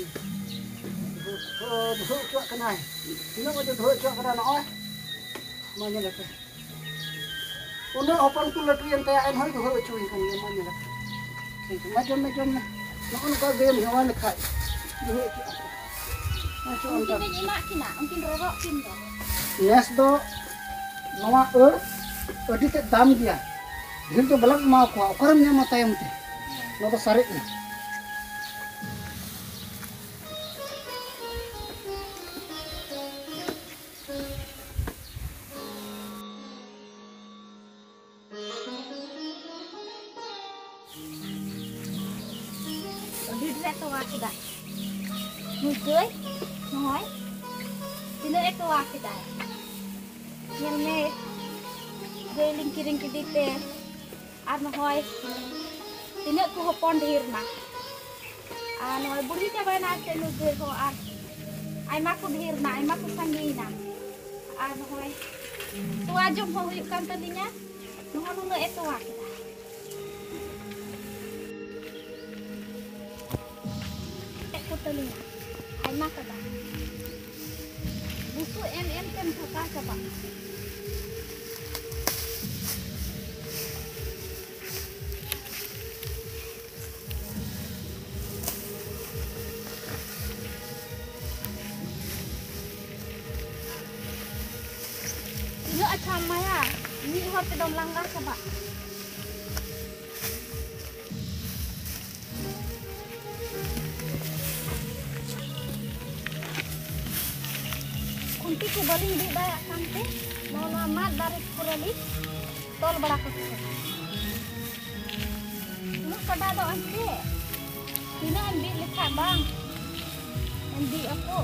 ᱫᱷᱩᱣᱟᱹ, ᱫᱷᱩᱣᱟᱹ ᱦᱚᱪᱚᱣᱟᱜ ᱠᱟᱱᱟᱭ᱾ ᱛᱤᱱᱟᱹᱜ ᱵᱟᱡᱮ ᱫᱷᱩᱣᱟᱹ ᱦᱚᱪᱚᱣᱟᱜ ᱠᱟᱱᱟ ᱱᱚᱜᱼᱚᱭ? ᱢᱟ ᱧᱮᱞ ᱟᱯᱮ᱾ ᱩᱱᱟᱹᱜ ᱦᱚᱯᱚᱱ ᱠᱚ ᱞᱟᱹᱴᱩᱭᱮᱱ ᱛᱟᱭᱟ, ᱮᱱᱦᱚᱸᱭ ᱫᱩᱦᱟᱹ ᱦᱚᱪᱚᱭᱮ ᱠᱟᱱ ᱜᱮᱭᱟ᱾ ᱢᱟ ᱧᱮᱞ ᱟᱯᱮ᱾ ᱴᱷᱤᱠ, ᱢᱟ ᱡᱚᱢ ᱢᱮ, ᱡᱚᱢ ᱢᱮ᱾ ᱱᱚᱜᱼᱚ ᱱᱚᱝᱠᱟ ᱜᱟᱹᱭᱮᱢ ᱦᱮᱣᱟ ᱞᱮᱠᱷᱟᱡ ᱫᱩᱦᱟᱹ ᱦᱚᱪᱚᱜ ᱟᱠᱚ᱾ ᱦᱮᱸ ᱪᱚ, ᱚᱱᱠᱟ᱾ ᱩᱱᱠᱤᱱ ᱤᱧ ᱮᱢᱟᱜ ᱠᱤᱱᱟ, ᱩᱱᱠᱤᱱ ᱨᱚᱨᱚᱜ ᱠᱤᱱ ᱫᱚ᱾ ᱱᱮᱥ ᱫᱚ ᱱᱚᱣᱟ ᱟᱹᱲ ᱟᱹᱰᱤ ᱛᱮᱫ ᱫᱟᱢ ᱜᱮᱭᱟ᱾ ᱰᱷᱮᱨ ᱫᱚ ᱵᱟᱞᱟᱝ ᱮᱢᱟ ᱠᱚᱣᱟ, ᱚᱠᱟᱨᱮᱢ ᱧᱟᱢᱟ ᱛᱟᱭᱚᱢ ᱛᱮ? ᱱᱚᱣᱟ ᱫᱚ ᱥᱟᱨᱮᱡ ᱮᱱᱟ᱾ ᱟᱹᱰᱤ ᱰᱷᱮᱨ ᱮ ᱛᱚᱣᱟ ᱠᱮᱫᱟ᱾ ᱱᱩᱭ ᱜᱟᱹᱭ, ᱱᱚᱜᱼᱚᱭ, ᱛᱤᱱᱟᱹᱜ ᱮ ᱛᱚᱣᱟ ᱠᱮᱫᱟ᱾ ᱧᱮᱞ ᱢᱮ, ᱜᱟᱹᱭ ᱞᱤᱧ ᱠᱤᱨᱤᱧ ᱠᱮᱫᱮ ᱛᱮ, ᱟᱨ ᱱᱚᱜᱼᱚᱭ, ᱛᱤᱱᱟᱹᱜ ᱠᱚ ᱦᱚᱯᱚᱱ ᱰᱷᱮᱨ ᱮᱱᱟ᱾ ᱟᱨ ᱱᱚᱜᱼᱚᱭ ᱵᱩᱲᱦᱤ ᱪᱟᱵᱟᱭᱮᱱᱟ ᱥᱮ ᱱᱩᱭ ᱜᱟᱹᱭ ᱦᱚᱸ, ᱟᱨ ᱟᱭᱢᱟ ᱠᱚ ᱰᱷᱮᱨ ᱮᱱᱟ, ᱟᱭᱢᱟ ᱠᱚ ᱥᱟᱸᱜᱮᱭᱮᱱᱟ᱾ ᱟᱨ ᱱᱚᱜᱼᱚᱭ ᱛᱚᱣᱟ ᱡᱚᱢ ᱦᱚᱸ ᱦᱩᱭᱩᱜ ᱠᱟᱱ ᱛᱟᱹᱞᱤᱧᱟ᱾ ᱱᱚᱜᱼᱚ ᱱᱩᱱᱟᱹᱜ ᱮ ᱛᱚᱣᱟ ᱠᱮᱫᱟ᱾ ᱪᱮᱫ ᱠᱚ ᱛᱟᱹᱞᱤᱧᱟ? ᱟᱭᱢᱟ ᱠᱟᱫᱟ᱾ ᱵᱩᱥᱩᱵ ᱮᱢ ᱮᱢ ᱛᱮᱢ ᱛᱷᱟᱠᱟ ᱪᱟᱵᱟᱜᱼᱟ᱾ ᱛᱤᱱᱟᱹᱜ ᱟᱪᱪᱷᱟᱢ ᱮᱢᱟᱭᱟ? ᱢᱤᱫ ᱦᱚᱲ ᱛᱮᱫᱚᱢ ᱞᱟᱸᱜᱟ ᱪᱟᱵᱟᱜ᱾ ᱠᱷᱩᱱᱴᱤ ᱠᱚ ᱵᱟᱹᱞᱤᱧ ᱵᱤᱫ ᱫᱟᱲᱮᱭᱟᱜ ᱠᱟᱱᱛᱮ ᱱᱚᱜᱼᱚ ᱱᱚᱣᱟ ᱢᱟᱫ ᱫᱟᱨᱮ ᱠᱚᱨᱮ ᱞᱤᱧ ᱛᱚᱞ ᱵᱟᱲᱟ ᱠᱟᱠᱚ ᱠᱟᱱᱟ᱾ ᱩᱱᱟᱹᱜ ᱠᱟᱰᱟ ᱫᱚ ᱮᱱᱛᱮ ᱛᱤᱱᱟᱹᱜ ᱮᱢ ᱵᱤᱫ ᱞᱮᱠᱷᱟᱡ ᱵᱟᱝ ᱮᱢ ᱵᱤᱫ ᱟᱠᱚ᱾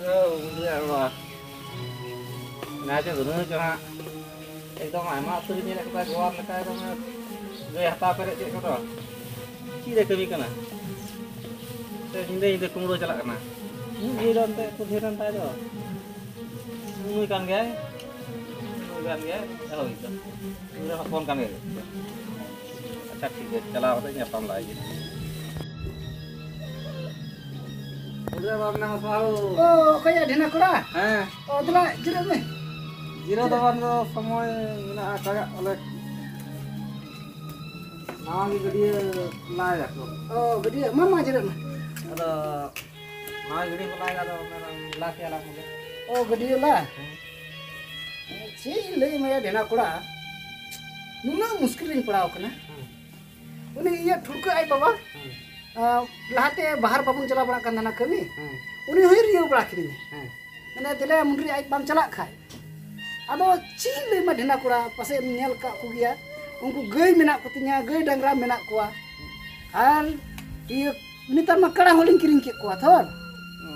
ᱦᱮᱸ, ᱩᱱᱤᱭᱟᱜ ᱱᱚᱣᱟ ᱦᱮᱸ ᱪᱚ ᱜᱟᱹᱱᱟᱹ ᱪᱚ ᱦᱟᱸᱜ᱾ ᱮᱠᱫᱚᱢ ᱟᱭᱢᱟ ᱩᱛᱟᱹᱨ ᱤᱧ ᱧᱮᱞᱮᱫ ᱠᱚᱣᱟ ᱜᱳᱣᱟᱨ ᱞᱮᱠᱟ ᱮᱠᱫᱚᱢ ᱜᱟᱹᱭ ᱦᱟᱛᱟᱣ ᱯᱮᱨᱮᱡ ᱪᱮᱫ ᱠᱚᱫᱚ᱾ ᱪᱮᱫ ᱨᱮ ᱠᱟᱹᱢᱤ ᱠᱟᱱᱟ? ᱥᱮ ᱧᱤᱫᱟᱹ ᱧᱤᱫᱟᱹ ᱠᱩᱢᱵᱽᱲᱳ ᱪᱟᱞᱟᱜ ᱠᱟᱱᱟ? ᱢᱤᱫ ᱜᱷᱟᱹᱲᱤ ᱫᱚ ᱚᱱᱛᱮ ᱠᱚ ᱰᱷᱮᱨ ᱮᱱ ᱛᱟᱭ ᱫᱚ᱾ ᱱᱩᱭ ᱠᱟᱱ ᱜᱮᱭᱟᱭ᱾ ᱱᱩᱭ ᱠᱟᱱ ᱜᱮᱭᱟᱭ᱾ ᱮᱦᱚᱵ ᱦᱩᱭᱩᱜ ᱠᱟᱱᱟ᱾ ᱱᱩᱭ ᱫᱚ ᱦᱚᱯᱚᱱ ᱠᱟᱱ ᱜᱮᱭᱟᱭ᱾ ᱟᱪᱪᱷᱟ, ᱴᱷᱤᱠ ᱜᱮᱭᱟ, ᱪᱟᱞᱟᱣ ᱠᱟᱛᱮ ᱧᱟᱯᱟᱢ ᱞᱟᱦᱟ ᱜᱮ᱾ ᱜᱤᱫᱽᱨᱟᱹ ᱵᱟᱢ ᱧᱟᱢ ᱠᱚᱣᱟ ᱦᱳ᱾ ᱚ, ᱚᱠᱚᱭᱟ ᱰᱷᱮᱱᱟ ᱠᱚᱲᱟ? ᱦᱮᱸ᱾ ᱚ, ᱫᱮᱞᱟ, ᱡᱤᱨᱟᱹᱜ ᱢᱮ᱾ ᱡᱤᱨᱟᱹᱣ ᱫᱚ ᱵᱟᱝ ᱫᱚ ᱥᱚᱢᱚᱭ ᱢᱮᱱᱟᱜᱼᱟ, ᱠᱟᱜᱟᱜ ᱚᱞᱮ᱾ ᱱᱟᱣᱟ ᱜᱮ ᱜᱟᱹᱰᱭᱟᱹ ᱞᱟᱭ ᱫᱟᱠᱚ᱾ ᱚ, ᱜᱟᱹᱰᱭᱟᱹ, ᱢᱟ, ᱢᱟ, ᱡᱤᱨᱟᱹᱜ ᱢᱮ᱾ ᱟᱫᱚ ᱱᱟᱣᱟ ᱜᱟᱹᱰᱭᱟᱹ ᱠᱚ ᱞᱟᱭ ᱫᱟ, ᱟᱫᱚ ᱚᱱᱟ ᱞᱟ ᱠᱮᱭᱟ ᱞᱟᱝ ᱵᱚᱞᱮ᱾ ᱚ, ᱜᱟᱹᱰᱭᱟᱹ ᱞᱟ? ᱦᱮᱸ᱾ ᱪᱮᱫ ᱤᱧ ᱞᱟᱹᱭ ᱟᱢᱟ ᱭᱟ ᱰᱷᱮᱱᱟ ᱠᱚᱲᱟ, ᱱᱩᱱᱟᱹᱜ ᱢᱩᱥᱠᱤᱞ ᱨᱤᱧ ᱯᱟᱲᱟᱣ ᱠᱟᱱᱟ᱾ ᱦᱮᱸ᱾ ᱩᱱᱤ ᱤᱭᱟᱹ ᱴᱷᱩᱲᱠᱟᱹ ᱟᱡ ᱵᱟᱵᱟ, ᱦᱮᱸ᱾ ᱟᱸ, ᱞᱟᱦᱟᱛᱮ ᱵᱟᱦᱟᱨ ᱵᱟᱵᱚᱱ ᱪᱟᱞᱟᱣ ᱵᱟᱲᱟᱜ ᱠᱟᱱ ᱛᱟᱦᱮᱱᱟ ᱠᱟᱹᱢᱤ, ᱦᱮᱸ᱾ ᱩᱱᱤ ᱦᱚᱸᱭ ᱨᱤᱭᱟᱹᱣ ᱵᱟᱲᱟ ᱠᱤᱫᱤᱧᱟ᱾ ᱦᱮᱸ᱾ ᱢᱮᱱᱫᱟ, "ᱫᱮᱞᱟ ᱢᱩᱱᱰᱨᱤ ᱟᱡ ᱵᱟᱢ ᱪᱟᱞᱟᱜ ᱠᱷᱟᱡ?" ᱟᱫᱚ ᱪᱮᱫ ᱤᱧ ᱞᱟᱹᱭ ᱟᱢᱟ ᱰᱷᱮᱱᱟ ᱠᱚᱲᱟ, ᱯᱟᱥᱮᱡ ᱮᱢ ᱧᱮᱞ ᱠᱟᱜ ᱠᱚᱜᱮᱭᱟ, ᱩᱱᱠᱩ ᱜᱟᱹᱭ ᱢᱮᱱᱟᱜ ᱠᱚᱛᱤᱧᱟ, ᱜᱟᱹᱭ ᱰᱟᱝᱨᱟ ᱢᱮᱱᱟᱜ ᱠᱚᱣᱟ, ᱟᱨ ᱤᱭᱟᱹ ᱱᱮᱛᱟᱨ ᱢᱟ ᱠᱟᱲᱟ ᱦᱚᱸᱞᱤᱧ ᱠᱤᱨᱤᱧ ᱠᱮᱫ ᱠᱚᱣᱟ ᱛᱷᱚᱨ᱾ ᱚ᱾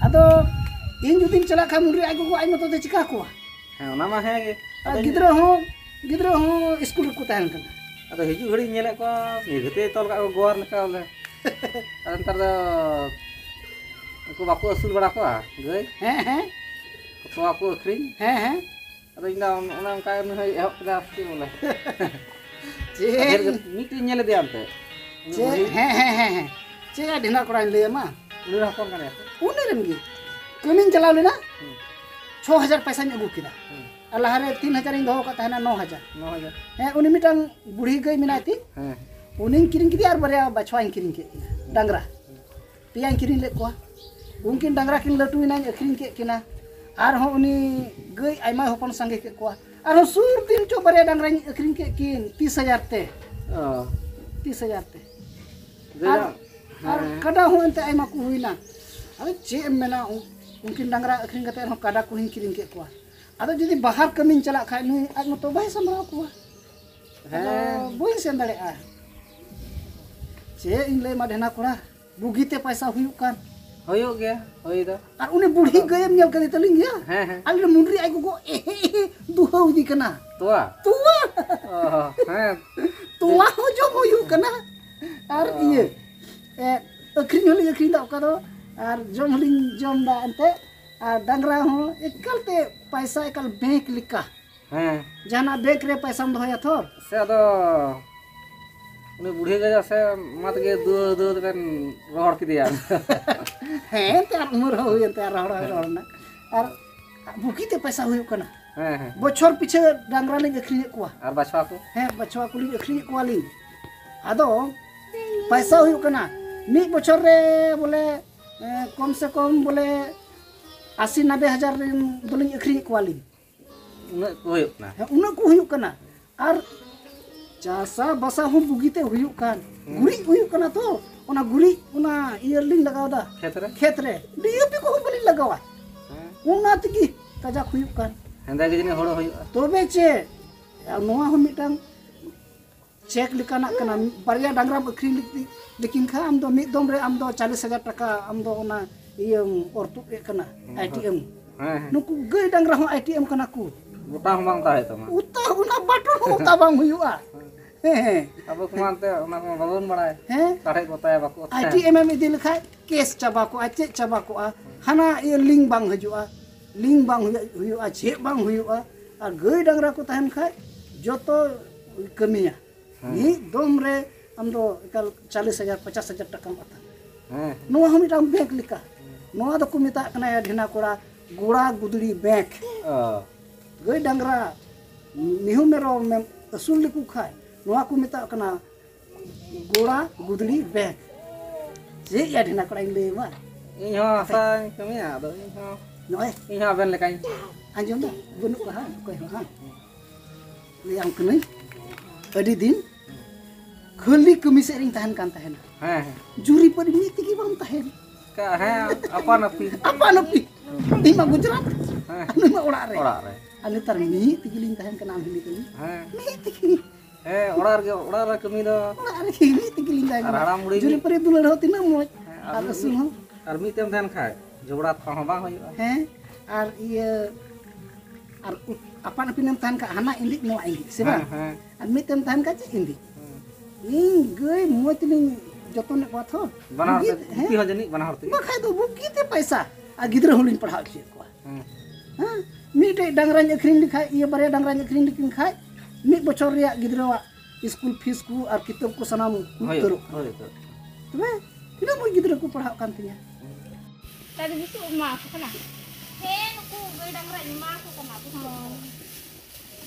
ᱟᱫᱚ ᱤᱧ ᱡᱩᱫᱤᱧ ᱪᱟᱞᱟᱜ ᱠᱷᱟᱱ ᱢᱩᱱᱰᱨᱤ ᱟᱡ ᱜᱚᱜᱚ ᱟᱡ ᱢᱚᱛᱚ ᱛᱮ ᱪᱤᱠᱟ ᱠᱚᱣᱟ? ᱦᱮᱸ, ᱚᱱᱟ ᱢᱟ ᱦᱮᱸ ᱜᱮ᱾ ᱟᱨ ᱟᱫᱚ ᱜᱤᱫᱽᱨᱟᱹ ᱦᱚᱸ, ᱜᱤᱫᱽᱨᱟᱹ ᱦᱚᱸ ᱤᱥᱠᱩᱞ ᱨᱮᱠᱚ ᱛᱟᱦᱮᱱ ᱠᱟᱱᱟ᱾ ᱟᱫᱚ ᱦᱤᱡᱩᱜ ᱜᱷᱟᱹᱲᱤᱡ ᱧᱮᱞᱮᱫ ᱠᱚᱣᱟ, ᱢᱤᱫ ᱜᱷᱟᱹᱲᱤᱡ ᱛᱮ ᱛᱚᱞ ᱠᱟᱜ ᱠᱚ ᱜᱳᱣᱟᱨ ᱞᱮᱠᱟ ᱵᱚᱞᱮ᱾ ᱟᱫᱚ ᱱᱮᱛᱟᱨ ᱫᱚ ᱩᱱᱠᱩ ᱵᱟᱠᱚ ᱟᱹᱥᱩᱞ ᱵᱟᱲᱟ ᱠᱚᱣᱟ ᱜᱟᱹᱭ? ᱦᱮᱸ, ᱦᱮᱸ᱾ ᱛᱚᱣᱟ ᱠᱚ ᱟᱹᱠᱷᱨᱤᱧ? ᱦᱮᱸ, ᱦᱮᱸ᱾ ᱟᱫᱚ ᱤᱧ ᱫᱚ ᱚᱱᱮ ᱚᱱᱠᱟ ᱩᱱᱤ ᱦᱚᱸᱭ ᱮᱦᱚᱵ ᱠᱮᱫᱟ ᱟᱨᱠᱤ ᱵᱚᱞᱮ᱾ ᱪᱮᱫ? ᱰᱷᱮᱨ ᱜᱮ, ᱢᱤᱫᱴᱮᱱ ᱧᱮᱞ ᱤᱫᱤᱭᱟ ᱚᱱᱛᱮ᱾ ᱩᱱᱤ ᱪᱮᱫ? ᱵᱩᱲᱦᱤ᱾ ᱦᱮᱸ, ᱦᱮᱸ, ᱦᱮᱸ, ᱦᱮᱸ᱾ ᱪᱮᱫ ᱭᱟ ᱰᱷᱮᱱᱟ ᱠᱚᱲᱟᱧ ᱞᱟᱹᱭ ᱟᱢᱟ? ᱩᱱᱤ ᱨᱮᱱ ᱦᱚᱯᱚᱱ ᱠᱟᱱᱟᱭ ᱥᱮ? ᱩᱱᱤ ᱨᱮᱱ ᱜᱮ᱾ ᱠᱟᱹᱢᱤᱧ ᱪᱟᱞᱟᱣ ᱞᱮᱱᱟ, ᱦᱩᱸ᱾ ᱪᱷᱚ ᱦᱟᱡᱟᱨ ᱯᱚᱭᱥᱟᱧ ᱟᱹᱜᱩ ᱠᱮᱫᱟ᱾ ᱦᱩᱸ᱾ ᱟᱨ ᱞᱟᱦᱟᱨᱮ ᱛᱤᱱ ᱦᱟᱡᱟᱨᱤᱧ ᱫᱚᱦᱚ ᱠᱟᱜ ᱛᱟᱦᱮᱱᱟ, ᱱᱚ ᱦᱟᱡᱟᱨ᱾ ᱱᱚ ᱦᱟᱡᱟᱨ᱾ ᱦᱮᱸ, ᱩᱱᱤ ᱢᱤᱫᱴᱟᱝ ᱵᱩᱲᱦᱤ ᱜᱟᱹᱭ ᱢᱮᱱᱟᱭ ᱛᱤᱧ, ᱦᱮᱸ᱾ ᱩᱱᱤᱧ ᱠᱤᱨᱤᱧ ᱠᱮᱫᱮᱭᱟ ᱟᱨ ᱵᱟᱨᱭᱟ ᱵᱟᱪᱷᱣᱟᱧ ᱠᱤᱨᱤᱧ ᱠᱮᱫ ᱠᱤᱱᱟ, ᱰᱟᱝᱨᱟ᱾ ᱯᱮᱭᱟᱧ ᱠᱤᱨᱤᱧ ᱞᱮᱫ ᱠᱚᱣᱟ᱾ ᱩᱱᱠᱤᱱ ᱰᱟᱝᱨᱟ ᱠᱤᱱ ᱞᱟᱹᱴᱩᱭᱮᱱᱟᱧ, ᱟᱹᱠᱷᱨᱤᱧ ᱠᱮᱫ ᱠᱤᱱᱟ᱾ ᱟᱨᱦᱚᱸ ᱩᱱᱤ ᱜᱟᱹᱭ ᱟᱭᱢᱟ ᱦᱚᱯᱚᱱ ᱥᱟᱸᱜᱮ ᱠᱮᱫ ᱠᱚᱣᱟ᱾ ᱟᱨᱦᱚᱸ ᱥᱩᱨ ᱫᱤᱱ ᱪᱚ ᱵᱟᱨᱭᱟ ᱰᱟᱝᱨᱟᱧ ᱟᱹᱠᱷᱨᱤᱧ ᱠᱮᱫ ᱠᱤᱱ ᱛᱤᱥ ᱦᱟᱡᱟᱨ ᱛᱮ᱾ ᱚ᱾ ᱛᱤᱥ ᱦᱟᱡᱟᱨ ᱛᱮ᱾ ᱜᱟᱹᱭ ᱟᱨ, ᱫᱚ? ᱟᱨ ᱦᱮᱸ᱾ ᱠᱟᱰᱟ ᱦᱚᱸ ᱮᱱᱛᱮ ᱟᱭᱢᱟ ᱠᱚ ᱦᱩᱭᱱᱟ᱾ ᱟᱫᱚ ᱪᱮᱫ ᱮᱢ ᱢᱮᱱᱟ, ᱩᱱ-, ᱩᱱᱠᱤᱱ ᱰᱟᱝᱨᱟ ᱟᱹᱠᱷᱨᱤᱧ ᱠᱟᱛᱮ ᱨᱮᱦᱚᱸ ᱠᱟᱰᱟ ᱠᱚᱦᱚᱸᱧ ᱠᱤᱨᱤᱧ ᱠᱮᱫ ᱠᱚᱣᱟ᱾ ᱟᱫᱚ ᱡᱩᱫᱤ ᱵᱟᱦᱟᱨ ᱠᱟᱹᱢᱤᱧ ᱪᱟᱞᱟᱜ ᱠᱷᱟᱡ, ᱱᱩᱭ ᱟᱡ ᱢᱚᱛᱚ ᱵᱟᱭ ᱥᱟᱢᱵᱲᱟᱣ ᱠᱚᱣᱟ᱾ ᱟᱫᱚ ᱦᱮᱸ᱾ ᱵᱟᱹᱧ ᱥᱮᱱ ᱫᱟᱲᱮᱭᱟᱜᱼᱟ᱾ ᱪᱮᱫ ᱤᱧ ᱞᱟᱹᱭ ᱟᱢᱟ ᱰᱷᱮᱱᱟ ᱠᱚᱲᱟ, ᱵᱩᱜᱤᱛᱮ ᱯᱟᱭᱥᱟ ᱦᱩᱭᱩᱜ ᱠᱟᱱ᱾ ᱦᱩᱭᱩᱜ ᱜᱮᱭᱟ, ᱦᱩᱭ ᱫᱚ᱾ ᱟᱨ ᱩᱱᱤ ᱵᱩᱲᱦᱤ ᱜᱟᱹᱭᱮᱢ ᱧᱮᱞ ᱠᱟᱫᱮ ᱛᱟᱹᱞᱤᱧ ᱜᱮᱭᱟ? ᱦᱮᱸ, ᱦᱮᱸ᱾ ᱟᱞᱮ ᱨᱮᱱ ᱢᱩᱱᱰᱨᱤ ᱟᱡ ᱜᱚᱜᱚ ᱮᱦᱮ ᱮᱦᱮ ᱫᱩᱦᱟᱹᱣ ᱤᱫᱤ ᱠᱟᱱᱟ᱾ ᱛᱚᱣᱟ? ᱛᱚᱣᱟ᱾ ᱚ, ᱦᱮᱸ᱾ ᱛᱚᱣᱟ ᱦᱚᱸ ᱡᱚᱢ ᱦᱩᱭᱩᱜ ᱠᱟᱱᱟ᱾ ᱟᱨ ᱚ᱾ ᱤᱭᱟᱹ, ᱮ, ᱟᱹᱠᱷᱨᱤᱧ ᱦᱚᱸᱞᱤᱧ ᱟᱹᱠᱷᱨᱤᱧ ᱮᱫᱟ ᱚᱠᱟ ᱫᱚ, ᱟᱨ ᱡᱚᱢ ᱦᱚᱸᱞᱤᱧ ᱡᱚᱢ ᱮᱫᱟ ᱮᱱᱛᱮ᱾ ᱟᱨ ᱰᱟᱝᱨᱟ ᱦᱚᱸ ᱮᱠᱟᱞ ᱛᱮ ᱯᱟᱭᱥᱟ ᱮᱠᱟᱞ ᱵᱮᱝᱠ ᱞᱮᱠᱟ᱾ ᱦᱮᱸ᱾ ᱡᱟᱦᱟᱱᱟᱜ ᱵᱮᱝᱠ ᱨᱮ ᱯᱟᱭᱥᱟᱢ ᱫᱚᱦᱚᱭᱟ ᱛᱷᱚᱨ᱾ ᱥᱮ ᱟᱫᱚ ᱩᱱᱤ ᱵᱩᱲᱦᱤ ᱜᱟᱡᱟ ᱥᱮ ᱢᱟ ᱛᱮᱜᱮ ᱫᱩᱣᱟᱹ ᱫᱩᱣᱟᱹ ᱛᱮᱵᱮᱱ ᱨᱚᱦᱚᱲ ᱠᱮᱫᱮᱭᱟ᱾ ᱦᱮᱸ, ᱮᱱᱛᱮ ᱟᱨ ᱩᱢᱮᱨ ᱦᱚᱸ ᱦᱩᱭᱮᱱ ᱛᱟᱭᱟ, ᱨᱚᱦᱚᱲ ᱦᱚᱸᱭ ᱨᱚᱦᱚᱲ ᱮᱱᱟ᱾ ᱟᱨ ᱵᱩᱜᱤ ᱛᱮ ᱯᱟᱭᱥᱟ ᱦᱩᱭᱩᱜ ᱠᱟᱱᱟ᱾ ᱦᱮᱸ, ᱦᱮᱸ᱾ ᱵᱚᱪᱷᱚᱨ ᱯᱤᱪᱷᱟᱹ ᱰᱟᱝᱨᱟ ᱞᱤᱧ ᱟᱹᱠᱷᱨᱤᱧᱮᱫ ᱠᱚᱣᱟ᱾ ᱟᱨ ᱵᱟᱪᱷᱟᱣ ᱠᱚ? ᱦᱮᱸ, ᱵᱟᱪᱷᱟᱣ ᱠᱚᱞᱤᱧ ᱟᱹᱠᱷᱨᱤᱧᱮᱫ ᱠᱚᱣᱟᱞᱤᱧ᱾ ᱟᱫᱚ ᱯᱟᱭᱥᱟ ᱦᱩᱭᱩᱜ ᱠᱟᱱᱟ ᱢᱤᱫ ᱵᱚᱪᱷᱚᱨ ᱨᱮ ᱵᱚᱞᱮ, ᱮ, ᱠᱚᱢ ᱥᱮ ᱠᱚᱢ ᱵᱚᱞᱮ ᱟᱥᱤ ᱱᱟᱵᱮ ᱦᱟᱡᱟᱨ ᱨᱮᱱ ᱫᱚᱞᱤᱧ ᱟᱹᱠᱷᱨᱤᱧᱮᱫ ᱠᱚᱣᱟᱞᱤᱧ᱾ ᱩᱱᱟᱹᱜ ᱠᱚ ᱦᱩᱭᱩᱜ ᱠᱟᱱᱟ? ᱦᱮᱸ, ᱩᱱᱟᱹᱜ ᱠᱚ ᱦᱩᱭᱩᱜ ᱠᱟᱱᱟ᱾ ᱟᱨ ᱪᱟᱥᱟ ᱵᱟᱥᱟ ᱦᱚᱸ ᱵᱩᱜᱤᱛᱮ ᱦᱩᱭᱩᱜ ᱠᱟᱱ᱾ ᱦᱩᱸ᱾ ᱜᱩᱨᱤᱡ ᱦᱩᱭᱩᱜ ᱠᱟᱱᱟ ᱛᱚ, ᱚᱱᱟ ᱜᱩᱨᱤᱡ ᱚᱱᱟ ᱤᱭᱟᱹ ᱨᱮᱞᱤᱧ ᱞᱟᱜᱟᱣᱫᱟ᱾ ᱠᱷᱮᱛ ᱨᱮ? ᱠᱷᱮᱛ ᱨᱮ᱾ ᱰᱤ ᱮ ᱯᱤ ᱠᱚᱦᱚᱸ ᱵᱟᱹᱞᱤᱧ ᱞᱟᱜᱟᱣᱟ᱾ ᱦᱮᱸ᱾ ᱚᱱᱟ ᱛᱮᱜᱮ ᱠᱟᱡᱟᱠ ᱦᱩᱭᱩᱜ ᱠᱟᱱ᱾ ᱦᱮᱸᱫᱮ ᱜᱮ ᱡᱟᱹᱱᱤᱡ ᱦᱳᱲᱳ ᱦᱩᱭᱩᱜᱼᱟ᱾ ᱛᱚᱵᱮ ᱪᱮᱫ? ᱟᱨ ᱱᱚᱣᱟ ᱦᱚᱸ ᱢᱤᱫᱴᱟᱝ ᱪᱮᱠ ᱞᱮᱠᱟᱱᱟᱜ ᱠᱟᱱᱟ᱾ ᱵᱟᱨᱭᱟ ᱰᱟᱝᱨᱟᱢ ᱟᱹᱠᱷᱨᱤᱧ ᱞᱮᱠ-, ᱞᱮᱠᱤᱱ ᱠᱷᱟᱱ ᱟᱢ ᱫᱚ ᱢᱤᱫ ᱫᱚᱢ ᱨᱮ ᱟᱢ ᱫᱚ ᱪᱟᱞᱤᱥ ᱦᱟᱡᱟᱨ ᱴᱟᱠᱟ ᱟᱢ ᱫᱚ ᱚᱱᱟ ᱤᱭᱟᱹᱢ ᱚᱨ ᱛᱩᱫ ᱮᱫ ᱠᱟᱱᱟ, ᱦᱮᱸ, ᱟᱭ ᱴᱤ ᱮᱢ᱾ ᱦᱮᱸ, ᱦᱮᱸ᱾ ᱱᱩᱠᱩ ᱜᱟᱹᱭ ᱰᱟᱝᱨᱟ ᱦᱚᱸ ᱟᱭ ᱴᱤ ᱮᱢ ᱠᱟᱱᱟ ᱠᱚ᱾ ᱜᱚᱴᱟ ᱦᱚᱸ ᱵᱟᱝ ᱛᱟᱦᱮᱸ ᱛᱟᱢᱟ᱾ ᱩᱛᱟ ᱚᱱᱟ ᱵᱟᱴᱚᱱ ᱦᱚᱸ ᱩᱛᱟ ᱵᱟᱝ ᱦᱩᱭᱩᱜᱼᱟ᱾ ᱦᱮᱸ, ᱦᱮᱸ᱾ ᱟᱵᱚ ᱠᱚᱢᱟ ᱮᱱᱛᱮ ᱚᱱᱟ ᱠᱚᱢᱟ ᱵᱟᱵᱚᱱ ᱵᱟᱲᱟᱭ᱾ ᱦᱮᱸ᱾ ᱛᱟᱲᱦᱮ ᱠᱚ ᱛᱟᱭᱟ ᱵᱟᱠᱚ ᱚᱛᱟᱭᱟ᱾ ᱟᱭ ᱴᱤ ᱮᱢ ᱮᱢ ᱤᱫᱤ ᱞᱮᱠᱷᱟᱡ ᱠᱮᱥ ᱪᱟᱵᱟ ᱠᱚᱜᱼᱟ, ᱪᱮᱫ ᱪᱟᱵᱟ ᱠᱚᱜᱼᱟ, ᱦᱟᱱᱟ ᱤᱭᱟᱹ ᱞᱤᱝ ᱵᱟᱝ ᱦᱤᱡᱩᱜᱼᱟ, ᱞᱤᱝ ᱵᱟᱝ ᱦᱩᱭᱩᱜ, ᱦᱩᱭᱩᱜᱼᱟ, ᱪᱮᱫ ᱵᱟᱝ ᱦᱩᱭᱩᱜᱼᱟ᱾ ᱟᱨ ᱜᱟᱹᱭ ᱰᱟᱝᱨᱟ ᱠᱚ ᱛᱟᱦᱮᱱ ᱠᱷᱟᱡ ᱡᱚᱛᱚ ᱠᱟᱹᱢᱤᱭᱟ᱾ ᱦᱮᱸ᱾ ᱢᱤᱫ ᱫᱚᱢ ᱨᱮ ᱟᱢ ᱫᱚ ᱮᱠᱟᱞ ᱪᱟᱞᱤᱥ ᱦᱟᱡᱟᱨ, ᱯᱚᱪᱟᱥ ᱦᱟᱡᱟᱨ ᱴᱟᱠᱟᱢ ᱟᱛᱟ᱾ ᱦᱮᱸ᱾ ᱱᱚᱣᱟ ᱦᱚᱸ ᱢᱤᱫᱴᱟᱝ ᱵᱮᱝᱠ ᱞᱮᱠᱟ᱾ ᱱᱚᱣᱟ ᱫᱚᱠᱚ ᱢᱮᱛᱟᱜ ᱠᱟᱱᱟ ᱭᱟ ᱰᱷᱮᱱᱟ ᱠᱚᱲᱟ, ᱜᱚᱲᱟ ᱜᱩᱫᱲᱤ ᱵᱮᱝᱠ᱾ ᱚ᱾ ᱜᱟᱹᱭ ᱰᱟᱝᱨᱟ, ᱢᱤᱦᱩ ᱢᱮᱨᱚᱢ ᱮᱢ ᱟᱹᱥᱩᱞ ᱞᱮᱠᱚ ᱠᱷᱟᱡ, ᱱᱚᱣᱟ ᱠᱚ ᱢᱮᱛᱟᱜ ᱠᱟᱱᱟ ᱜᱚᱲᱟ ᱜᱩᱫᱲᱤ ᱵᱮᱝᱠ᱾ ᱪᱮᱫ ᱭᱟ ᱰᱷᱮᱱᱟ ᱠᱚᱲᱟᱧ ᱞᱟᱹᱭ ᱟᱢᱟ? ᱤᱧ ᱦᱚᱸ ᱦᱟᱥᱟᱧ ᱠᱟᱹᱢᱤᱭᱟ, ᱟᱫᱚ ᱤᱧ ᱦᱚᱸ, ᱱᱚᱜᱼᱚᱭ᱾ ᱤᱧ ᱦᱚᱸ ᱟᱵᱮᱱ ᱞᱮᱠᱟᱧ᱾ ᱟᱸᱡᱚᱢ ᱫᱟ? ᱵᱟᱹᱱᱩᱜ ᱠᱚᱣᱟ ᱦᱟᱸᱜ, ᱚᱠᱚᱭ ᱦᱚᱸ ᱦᱟᱸᱜ᱾ ᱞᱟᱹᱭᱟᱢ ᱠᱟᱹᱱᱟᱹᱧ, ᱟᱹᱰᱤ ᱫᱤᱱ ᱠᱷᱟᱹᱞᱤ ᱠᱟᱹᱢᱤ ᱥᱮᱫ ᱨᱤᱧ ᱛᱟᱦᱮᱱ ᱠᱟᱱ ᱛᱟᱦᱮᱱᱟ᱾ ᱦᱮᱸ, ᱦᱮᱸ᱾ ᱡᱩᱨᱤ ᱯᱟᱹᱨᱤ ᱢᱤᱫ ᱛᱮᱜᱮ ᱵᱟᱢ ᱛᱟᱦᱮᱱ᱾ ᱠᱟ-, ᱦᱮᱸ, ᱟᱯᱟᱱ ᱟᱹᱯᱤᱱ᱾ ᱟᱯᱟᱱ ᱟᱹᱯᱤᱱ᱾ ᱦᱮᱸ᱾ ᱤᱧ ᱢᱟ ᱜᱩᱡᱽᱨᱟᱴ, ᱦᱮᱸ᱾ ᱱᱩᱭ ᱢᱟ ᱚᱲᱟᱜ ᱨᱮ᱾ ᱚᱲᱟᱜ ᱨᱮ᱾ ᱟᱨ ᱱᱮᱛᱟᱨ ᱢᱤᱫ ᱛᱮᱜᱮ ᱞᱤᱧ ᱛᱟᱦᱮᱱ ᱠᱟᱱᱟ, ᱟᱢ ᱦᱤᱞᱤ ᱛᱟᱹᱞᱤᱧ᱾ ᱦᱮᱸ᱾ ᱢᱤᱫ ᱛᱮᱜᱮ᱾ ᱦᱮᱸ, ᱚᱲᱟᱜ ᱨᱮᱜᱮ, ᱚᱲᱟᱜ ᱨᱮ ᱠᱟᱹᱢᱤ ᱫᱚ᱾ ᱚᱲᱟᱜ ᱨᱮᱜᱮ ᱢᱤᱫ ᱛᱮᱜᱮ ᱞᱤᱧ ᱛᱟᱦᱮᱱ ᱟᱨ ᱠᱟᱱᱟ᱾ ᱦᱟᱲᱟᱢ ᱵᱩᱲᱦᱤ ᱡᱩᱨᱤ ᱢᱤᱫ ᱯᱟᱹᱨᱤ ᱫᱩᱞᱟᱹᱲ ᱦᱚᱸ ᱛᱤᱱᱟᱹᱜ ᱢᱚᱡᱽ᱾ ᱦᱮᱸ, ᱟᱨ ᱟᱨ ᱟᱹᱥᱩᱞ ᱢᱤᱫ ᱦᱚᱸ᱾ ᱟᱨ ᱢᱤᱫ ᱛᱮᱢ ᱛᱟᱦᱮᱱ ᱠᱷᱟᱡ ᱡᱷᱚᱜᱽᱲᱟ ᱛᱷᱚᱲᱟ ᱦᱚᱸ ᱵᱟᱝ ᱦᱩᱭᱩᱜᱼᱟ᱾ ᱦᱮᱸ, ᱟᱨ ᱤᱭᱟᱹ, ᱟᱨ ᱩ-, ᱟᱯᱟᱱ ᱟᱹᱯᱤᱱᱮᱢ ᱛᱟᱦᱮᱱ ᱠᱷᱟᱡ ᱦᱟᱱᱟ ᱤᱸᱫᱤᱡ ᱱᱚᱣᱟ ᱤᱸᱫᱤᱡ, ᱥᱮ ᱵᱟᱝ? ᱦᱮᱸ, ᱦᱮᱸ᱾ ᱟᱨ ᱢᱤᱫ ᱛᱮᱢ ᱛᱟᱦᱮᱱ ᱠᱷᱟᱡ ᱪᱮᱫ ᱤᱸᱫᱤᱡ? ᱦᱮᱸ᱾ ᱤᱧ ᱜᱟᱹᱭ ᱢᱚᱡᱽ ᱛᱮᱞᱤᱧ ᱡᱚᱛᱚᱱᱮᱫ ᱠᱚᱣᱟ ᱛᱷᱚ᱾ ᱵᱟᱱᱟ ᱦᱚᱲ ᱵᱩᱜᱤ-, ᱛᱮ, ᱦᱮᱸ᱾ ᱜᱩᱯᱤ ᱦᱚᱸ ᱡᱟᱹᱱᱤᱡ ᱵᱟᱱᱟ ᱦᱚᱲ ᱛᱮᱜᱮ᱾ ᱵᱟᱠᱷᱟᱡ ᱫᱚ ᱵᱩᱜᱤ ᱛᱮ ᱯᱟᱭᱥᱟ, ᱟᱨ ᱜᱤᱫᱽᱨᱟᱹ ᱦᱚᱸᱞᱤᱧ ᱯᱟᱲᱦᱟᱣ ᱦᱚᱪᱚᱭᱮᱫ ᱠᱚᱣᱟ᱾ ᱦᱮᱸ᱾ ᱦᱮᱸ, ᱢᱤᱫᱴᱮᱡ ᱰᱟᱝᱨᱟᱧ ᱟᱹᱠᱷᱨᱤᱧ ᱞᱮᱠᱷᱟᱡ, ᱤᱭᱟᱹ, ᱵᱟᱨᱭᱟ ᱰᱟᱝᱨᱟᱧ ᱟᱹᱠᱷᱨᱤᱧ ᱞᱮᱠᱤᱱ ᱠᱷᱟᱡ, ᱢᱤᱫ ᱵᱚᱪᱷᱚᱨ ᱨᱮᱭᱟᱜ ᱜᱤᱫᱽᱨᱟᱹᱣᱟᱜ ᱥᱠᱩᱞ ᱯᱷᱤᱥ ᱠᱚ ᱟᱨ ᱠᱤᱛᱟᱹᱵ ᱠᱚ ᱥᱟᱱᱟᱢ ᱦᱩᱭ ᱦᱳᱭ, ᱩᱛᱟᱹᱨᱚᱜ ᱠᱟᱱᱟ᱾ ᱦᱳᱭ, ᱦᱳᱭ᱾ ᱛᱚᱵᱮ ᱛᱤᱱᱟᱹᱜ ᱢᱚᱡᱽ ᱜᱤᱫᱽᱨᱟᱹ ᱠᱚ ᱯᱟᱲᱦᱟᱜ ᱠᱟᱱ ᱛᱤᱧᱟ᱾ ᱛᱟᱦᱞᱮ ᱵᱩᱥᱩᱵ ᱮᱢᱟ ᱠᱚ ᱠᱟᱱᱟ? ᱦᱮᱸ, ᱱᱩᱠᱩ ᱜᱟᱹᱭ ᱰᱟᱝᱨᱟᱧ ᱮᱢᱟ ᱠᱚ ᱠᱟᱱᱟ ᱵᱩᱥᱩᱵ᱾ ᱦᱳᱭ᱾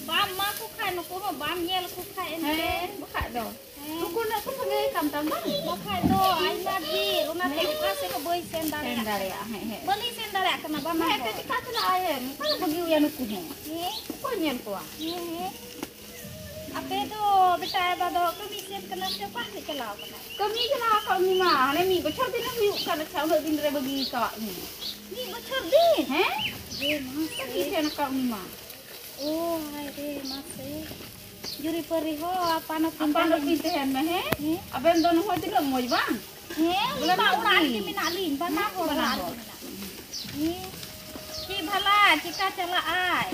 ᱵᱟᱢ ᱮᱢᱟ ᱠᱚ ᱠᱷᱟᱡ ᱱᱩᱠᱩ ᱦᱚᱸ ᱵᱟᱢ ᱧᱮᱞ ᱠᱚ ᱠᱷᱟᱡ ᱮᱱᱛᱮ᱾ ᱦᱮᱸ, ᱵᱟᱠᱷᱟᱡ ᱫᱚ᱾ ᱦᱮᱸ᱾ ᱱᱩᱠᱩ ᱩᱱᱟᱹᱜ ᱠᱚ ᱥᱟᱸᱜᱮ ᱠᱟᱱ ᱛᱟᱢ ᱵᱟᱝ? ᱵᱟᱠᱷᱟᱡ ᱫᱚ ᱟᱭᱢᱟ ᱰᱷᱮᱨ, ᱚᱱᱟᱛᱮ ᱦᱮᱸ᱾ ᱚᱠᱟ ᱥᱮᱫ ᱦᱚᱸ ᱵᱟᱹᱧ ᱥᱮᱱ ᱥᱮᱱ ᱫᱟᱲᱮᱭᱟᱜ ᱫᱟᱲᱮᱭᱟᱜᱼᱟ, ᱠᱟᱱᱟ᱾ ᱦᱮᱸ, ᱦᱮᱸ᱾ ᱵᱟᱹᱞᱤᱧ ᱥᱮᱱ ᱫᱟᱲᱮᱭᱟᱜ ᱠᱟᱱᱟ, ᱵᱟᱱᱟ ᱦᱮᱸ, ᱦᱚᱲ᱾ ᱮᱱᱛᱮ ᱪᱮᱠᱟ ᱪᱟᱞᱟᱜ ᱟᱭ? ᱚᱠᱟ ᱨᱮ ᱵᱟᱹᱜᱤ ᱣᱟᱭᱟ ᱱᱩᱠᱩ ᱦᱚᱸ? ᱦᱮᱸ᱾ ᱚᱠᱚᱭ ᱧᱮᱞ ᱠᱚᱣᱟ? ᱦᱮᱸ, ᱦᱮᱸ᱾ ᱟᱯᱮ ᱫᱚ ᱵᱮᱴᱟ ᱟᱭᱳ ᱫᱚ ᱠᱟᱹᱢᱤ ᱥᱮᱱ ᱠᱟᱱᱟ ᱥᱮ ᱚᱠᱟ ᱥᱮᱫ ᱪᱟᱞᱟᱣ ᱠᱟᱱᱟ? ᱠᱟᱹᱢᱤ ᱪᱟᱞᱟᱣ ᱟᱠᱟᱫ ᱩᱱᱤ ᱢᱟ, ᱦᱟᱱᱮ ᱢᱤᱫ ᱵᱚᱪᱷᱚᱨ ᱫᱤᱱ ᱦᱩᱭᱩᱜ ᱠᱟᱱ, ᱟᱪᱪᱷᱟ, ᱩᱱᱟᱹᱜ ᱫᱤᱱ ᱨᱮ ᱵᱟᱹᱜᱤ ᱟᱠᱟᱫ ᱢᱮᱭᱟ᱾ ᱢᱤᱫ ᱵᱚᱪᱷᱚᱨ ᱫᱤᱱ? ᱦᱮᱸ? ᱮ ᱢᱟ ᱠᱟᱹᱢᱤ ᱥᱮ᱾ ᱥᱮᱱ ᱟᱠᱟᱫ ᱩᱱᱤ ᱢᱟ᱾ ᱳ ᱦᱟᱭ ᱨᱮ, ᱢᱟᱥᱮ᱾ ᱡᱩᱨᱤ ᱯᱟᱹᱨᱤ ᱦᱚᱸ ᱟᱯᱟᱱ ᱟᱹᱯᱤᱱ ᱟᱯᱟᱱ ᱛᱟᱦᱮᱱ ᱟᱹᱯᱤᱱ ᱢᱮ᱾ ᱛᱟᱦᱮᱱ ᱢᱮ, ᱦᱮᱸ? ᱦᱮᱸ᱾ ᱟᱵᱮᱱ ᱫᱚ ᱱᱚᱜᱼᱚᱭ ᱛᱤᱱᱟᱹᱜ ᱢᱚᱡᱽ ᱵᱟᱝ? ᱦᱮᱸ, ᱵᱚᱞᱮ ᱩᱱᱤ ᱢᱟ ᱢᱤᱫ ᱚᱲᱟᱜ ᱜᱮ᱾ ᱨᱮᱜᱮ ᱢᱮᱱᱟᱜ ᱞᱤᱧ, ᱵᱟᱱᱟ ᱦᱮᱸ, ᱦᱚᱲ ᱵᱟᱱᱟ ᱚᱲᱟᱜ ᱦᱚᱲ᱾ ᱨᱮᱜᱮ ᱢᱮᱱᱟᱜ ᱞᱤᱧ᱾ ᱦᱮᱸ᱾ ᱪᱮᱫ ᱵᱷᱟᱞᱟ, ᱪᱮᱠᱟ ᱪᱟᱞᱟᱜ ᱟᱭ?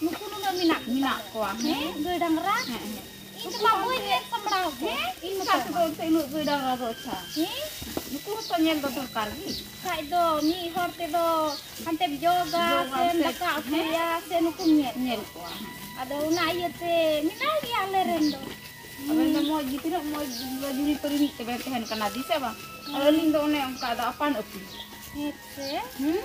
ᱱᱩᱠᱩ ᱱᱩᱱᱟᱹᱜ ᱢᱮᱱᱟᱜ ᱠᱚᱣᱟ, ᱦᱮᱸ? ᱦᱮᱸ, ᱜᱟᱹᱭ ᱰᱟᱝᱨᱟ᱾ ᱦᱮᱸ, ᱦᱮᱸ᱾ ᱤᱧ ᱫᱚ ᱵᱟᱹᱧ ᱧᱮᱞ ᱥᱟᱢᱵᱲᱟᱣ ᱠᱚᱣᱟ᱾ ᱦᱮᱸ, ᱤᱧ ᱢᱚᱛᱚ ᱥᱟᱶ ᱛᱮᱫᱚ ᱢᱟ᱾ ᱮᱱᱛᱮ ᱩᱱᱟᱹᱜ ᱜᱟᱹᱭ ᱰᱟᱝᱨᱟ ᱫᱚ ᱟᱪᱪᱷᱟ᱾ ᱦᱮᱸ? ᱱᱩᱠᱩ ᱦᱚᱸᱛᱚ ᱧᱮᱞ ᱫᱚ ᱫᱚᱨᱠᱟᱨ ᱜᱮ᱾ ᱠᱷᱟᱡ ᱫᱚ ᱢᱤᱫ ᱦᱚᱲ ᱛᱮᱫᱚ ᱦᱟᱱᱛᱮᱢ ᱡᱚᱜᱟ, ᱡᱚᱜᱟᱢ ᱥᱮᱢ ᱥᱮ, ᱫᱟᱠᱟ ᱦᱮᱸ? ᱩᱛᱩᱭᱟ, ᱥᱮ ᱱᱩᱠᱩᱢ ᱧᱮᱞ ᱧᱮᱞ ᱠᱚᱣᱟ᱾ ᱠᱚᱣᱟ, ᱦᱮᱸ᱾ ᱟᱫᱚ ᱚᱱᱟ ᱤᱭᱟᱹᱛᱮ ᱢᱮᱱᱟᱭ ᱜᱮᱭᱟ ᱟᱞᱮ ᱨᱮᱱ ᱫᱚ᱾ ᱟᱵᱮᱱ ᱫᱚ ᱢᱚᱡᱽ ᱜᱮ, ᱛᱤᱱᱟᱹᱜ ᱢᱚᱡᱽ ᱡᱩᱨᱤ ᱯᱟᱹᱨᱤ ᱢᱤᱫ ᱛᱮᱵᱮᱱ ᱛᱟᱦᱮᱱ ᱠᱟᱱᱟ, ᱫᱤᱥᱟᱹ ᱵᱟᱝ? ᱟᱨ ᱦᱮᱸ᱾ ᱟᱹᱞᱤᱧ ᱫᱚ ᱚᱱᱮ ᱚᱱᱠᱟ ᱫᱚ ᱟᱯᱟᱱ ᱟᱹᱯᱤᱱ᱾ ᱦᱮᱸ ᱥᱮ? ᱦᱩᱸ?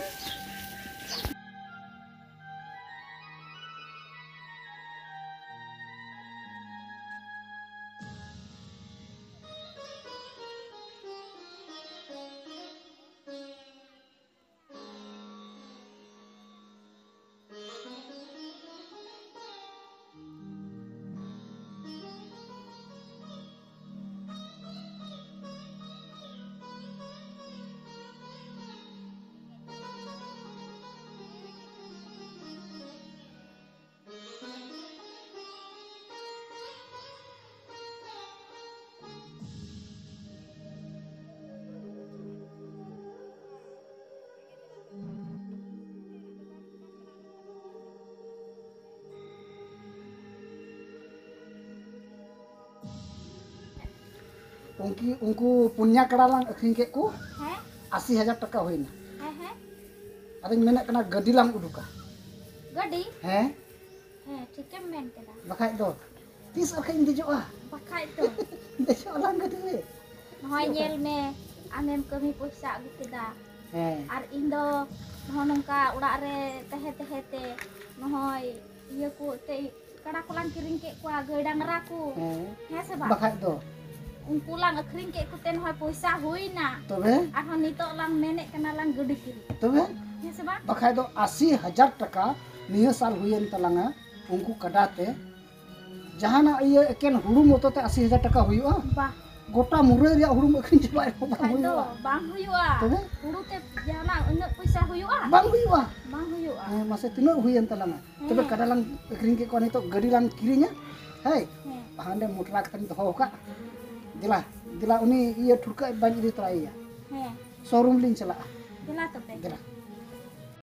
ᱩᱱᱠᱤ ᱩᱱᱠᱩ ᱯᱩᱱᱭᱟ ᱠᱟᱰᱟ ᱞᱟᱝ ᱟᱹᱠᱷᱨᱤᱧ ᱠᱮᱫ ᱠᱚ᱾ ᱦᱮᱸ᱾ ᱟᱥᱤ ᱦᱟᱡᱟᱨ ᱴᱟᱠᱟ ᱦᱩᱭᱱᱟ᱾ ᱦᱮᱸ, ᱦᱮᱸ᱾ ᱟᱫᱚᱧ ᱢᱮᱱᱮᱫ ᱠᱟᱱᱟ ᱜᱟᱹᱰᱤ ᱞᱟᱝ ᱩᱰᱩᱠᱟ᱾ ᱜᱟᱹᱰᱤ? ᱦᱮᱸ᱾ ᱦᱮᱸ, ᱴᱷᱤᱠᱮᱢ ᱢᱮᱱ ᱠᱮᱫᱟ᱾ ᱵᱟᱠᱷᱟᱡ ᱫᱚ ᱛᱤᱥ ᱟᱨ ᱠᱷᱟᱡ ᱤᱧ ᱫᱮᱡᱚᱜᱼᱟ? ᱵᱟᱠᱷᱟᱡ ᱫᱚ᱾ ᱫᱮᱡᱚᱜ ᱟᱞᱟᱝ ᱜᱟᱹᱰᱤ ᱨᱮ᱾ ᱱᱚᱜᱼᱚᱭ ᱧᱮᱞ ᱢᱮ, ᱟᱢᱮᱢ ᱠᱟᱹᱢᱤ ᱯᱚᱭᱥᱟ ᱟᱹᱜᱩ ᱠᱮᱫᱟ᱾ ᱦᱮᱸ᱾ ᱟᱨ ᱤᱧ ᱫᱚ ᱱᱚᱜᱼᱚ ᱱᱚᱝᱠᱟ ᱚᱲᱟᱜ ᱨᱮ ᱛᱟᱦᱮᱸ ᱛᱟᱦᱮᱸ ᱛᱮ ᱱᱚᱜᱼᱚᱭ ᱤᱭᱟᱹ ᱠᱚ ᱮᱱᱛᱮᱫ ᱠᱟᱰᱟ ᱠᱚᱞᱟᱝ ᱠᱤᱨᱤᱧ ᱠᱮᱫ ᱠᱚᱣᱟ, ᱜᱟᱹᱭ ᱰᱟᱝᱨᱟ ᱠᱚ᱾ ᱦᱮᱸ᱾ ᱦᱮᱸ ᱥᱮ ᱵᱟᱝ? ᱵᱟᱠᱷᱟᱡ ᱫᱚ᱾ ᱩᱱᱠᱩ ᱞᱟᱝ ᱟᱹᱠᱷᱨᱤᱧ ᱠᱮᱫ ᱠᱚᱛᱮ ᱱᱚᱜᱼᱚᱭ ᱯᱚᱭᱥᱟ ᱦᱩᱭᱱᱟ᱾ ᱛᱚᱵᱮ? ᱟᱨᱦᱚᱸ ᱱᱤᱛᱚᱜ ᱞᱟᱝ ᱢᱮᱱᱮᱫ ᱠᱟᱱᱟ ᱞᱟᱝ ᱜᱟᱹᱰᱤ ᱠᱤᱨᱤᱧ᱾ ᱛᱚᱵᱮ? ᱦᱮᱸ ᱥᱮ ᱵᱟᱝ? ᱵᱟᱠᱷᱟᱡ ᱫᱚ ᱟᱥᱤ ᱦᱟᱡᱟᱨ ᱴᱟᱠᱟ ᱱᱤᱭᱟᱹ ᱥᱟᱞ ᱦᱩᱭᱮᱱ ᱛᱟᱞᱟᱝᱟ ᱩᱱᱠᱩ ᱠᱟᱰᱟ ᱛᱮ᱾ ᱡᱟᱦᱟᱱᱟᱜ ᱤᱭᱟᱹ ᱮᱠᱮᱱ ᱦᱩᱲᱩ ᱢᱚᱛᱚ ᱛᱮ ᱟᱥᱤ ᱦᱟᱡᱟᱨ ᱴᱟᱠᱟ ᱦᱩᱭᱩᱜᱼᱟ? ᱵᱟ᱾ ᱜᱚᱴᱟ ᱢᱩᱨᱟᱹᱭ ᱨᱮᱭᱟᱜ ᱦᱩᱲᱩᱢ ᱟᱹᱠᱷᱨᱤᱧ ᱪᱟᱵᱟᱭ ᱨᱮᱦᱚᱸ ᱵᱟᱝ ᱵᱟᱠᱷᱟᱡ ᱫᱚ ᱦᱩᱭᱩᱜᱼᱟ᱾ ᱵᱟᱝ ᱦᱩᱭᱩᱜᱼᱟ᱾ ᱛᱚᱵᱮ? ᱦᱩᱲᱩ ᱛᱮ ᱡᱟᱦᱟᱱᱟᱜ ᱩᱱᱟᱹᱜ ᱯᱚᱭᱥᱟ ᱦᱩᱭᱩᱜᱼᱟ? ᱵᱟᱝ ᱦᱩᱭᱩᱜᱼᱟ᱾ ᱵᱟᱝ ᱦᱩᱭᱩᱜᱼᱟ᱾ ᱦᱮᱸ, ᱢᱟᱥᱮ ᱛᱤᱱᱟᱹᱜ ᱦᱩᱭᱮᱱ ᱛᱟᱞᱟᱝᱟ? ᱛᱚᱵᱮ ᱦᱮᱸ᱾ ᱠᱟᱰᱟ ᱞᱟᱝ ᱟᱹᱠᱷᱨᱤᱧ ᱠᱮᱫ ᱠᱚᱣᱟ, ᱱᱤᱛᱚᱜ ᱜᱟᱹᱰᱤ ᱞᱟᱝ ᱠᱤᱨᱤᱧᱟ᱾ ᱦᱮᱸ᱾ ᱦᱮᱸ᱾ ᱦᱟᱸᱰᱮ ᱢᱚᱴᱨᱟ ᱠᱟᱛᱮᱧ ᱫᱚᱦᱚ ᱟᱠᱟᱫ᱾ ᱫᱮᱞᱟ, ᱫᱮᱞᱟ ᱩᱱᱤ ᱤᱭᱟᱹ ᱴᱷᱩᱲᱠᱟᱹ ᱵᱟᱹᱧ ᱤᱫᱤ ᱛᱚᱨᱟᱭᱮᱭᱟ᱾ ᱦᱮᱸ᱾ ᱥᱳᱨᱩᱢ ᱞᱤᱧ ᱪᱟᱞᱟᱜᱼᱟ᱾ ᱫᱮᱞᱟ ᱛᱚᱵᱮ᱾ ᱫᱮᱞᱟ᱾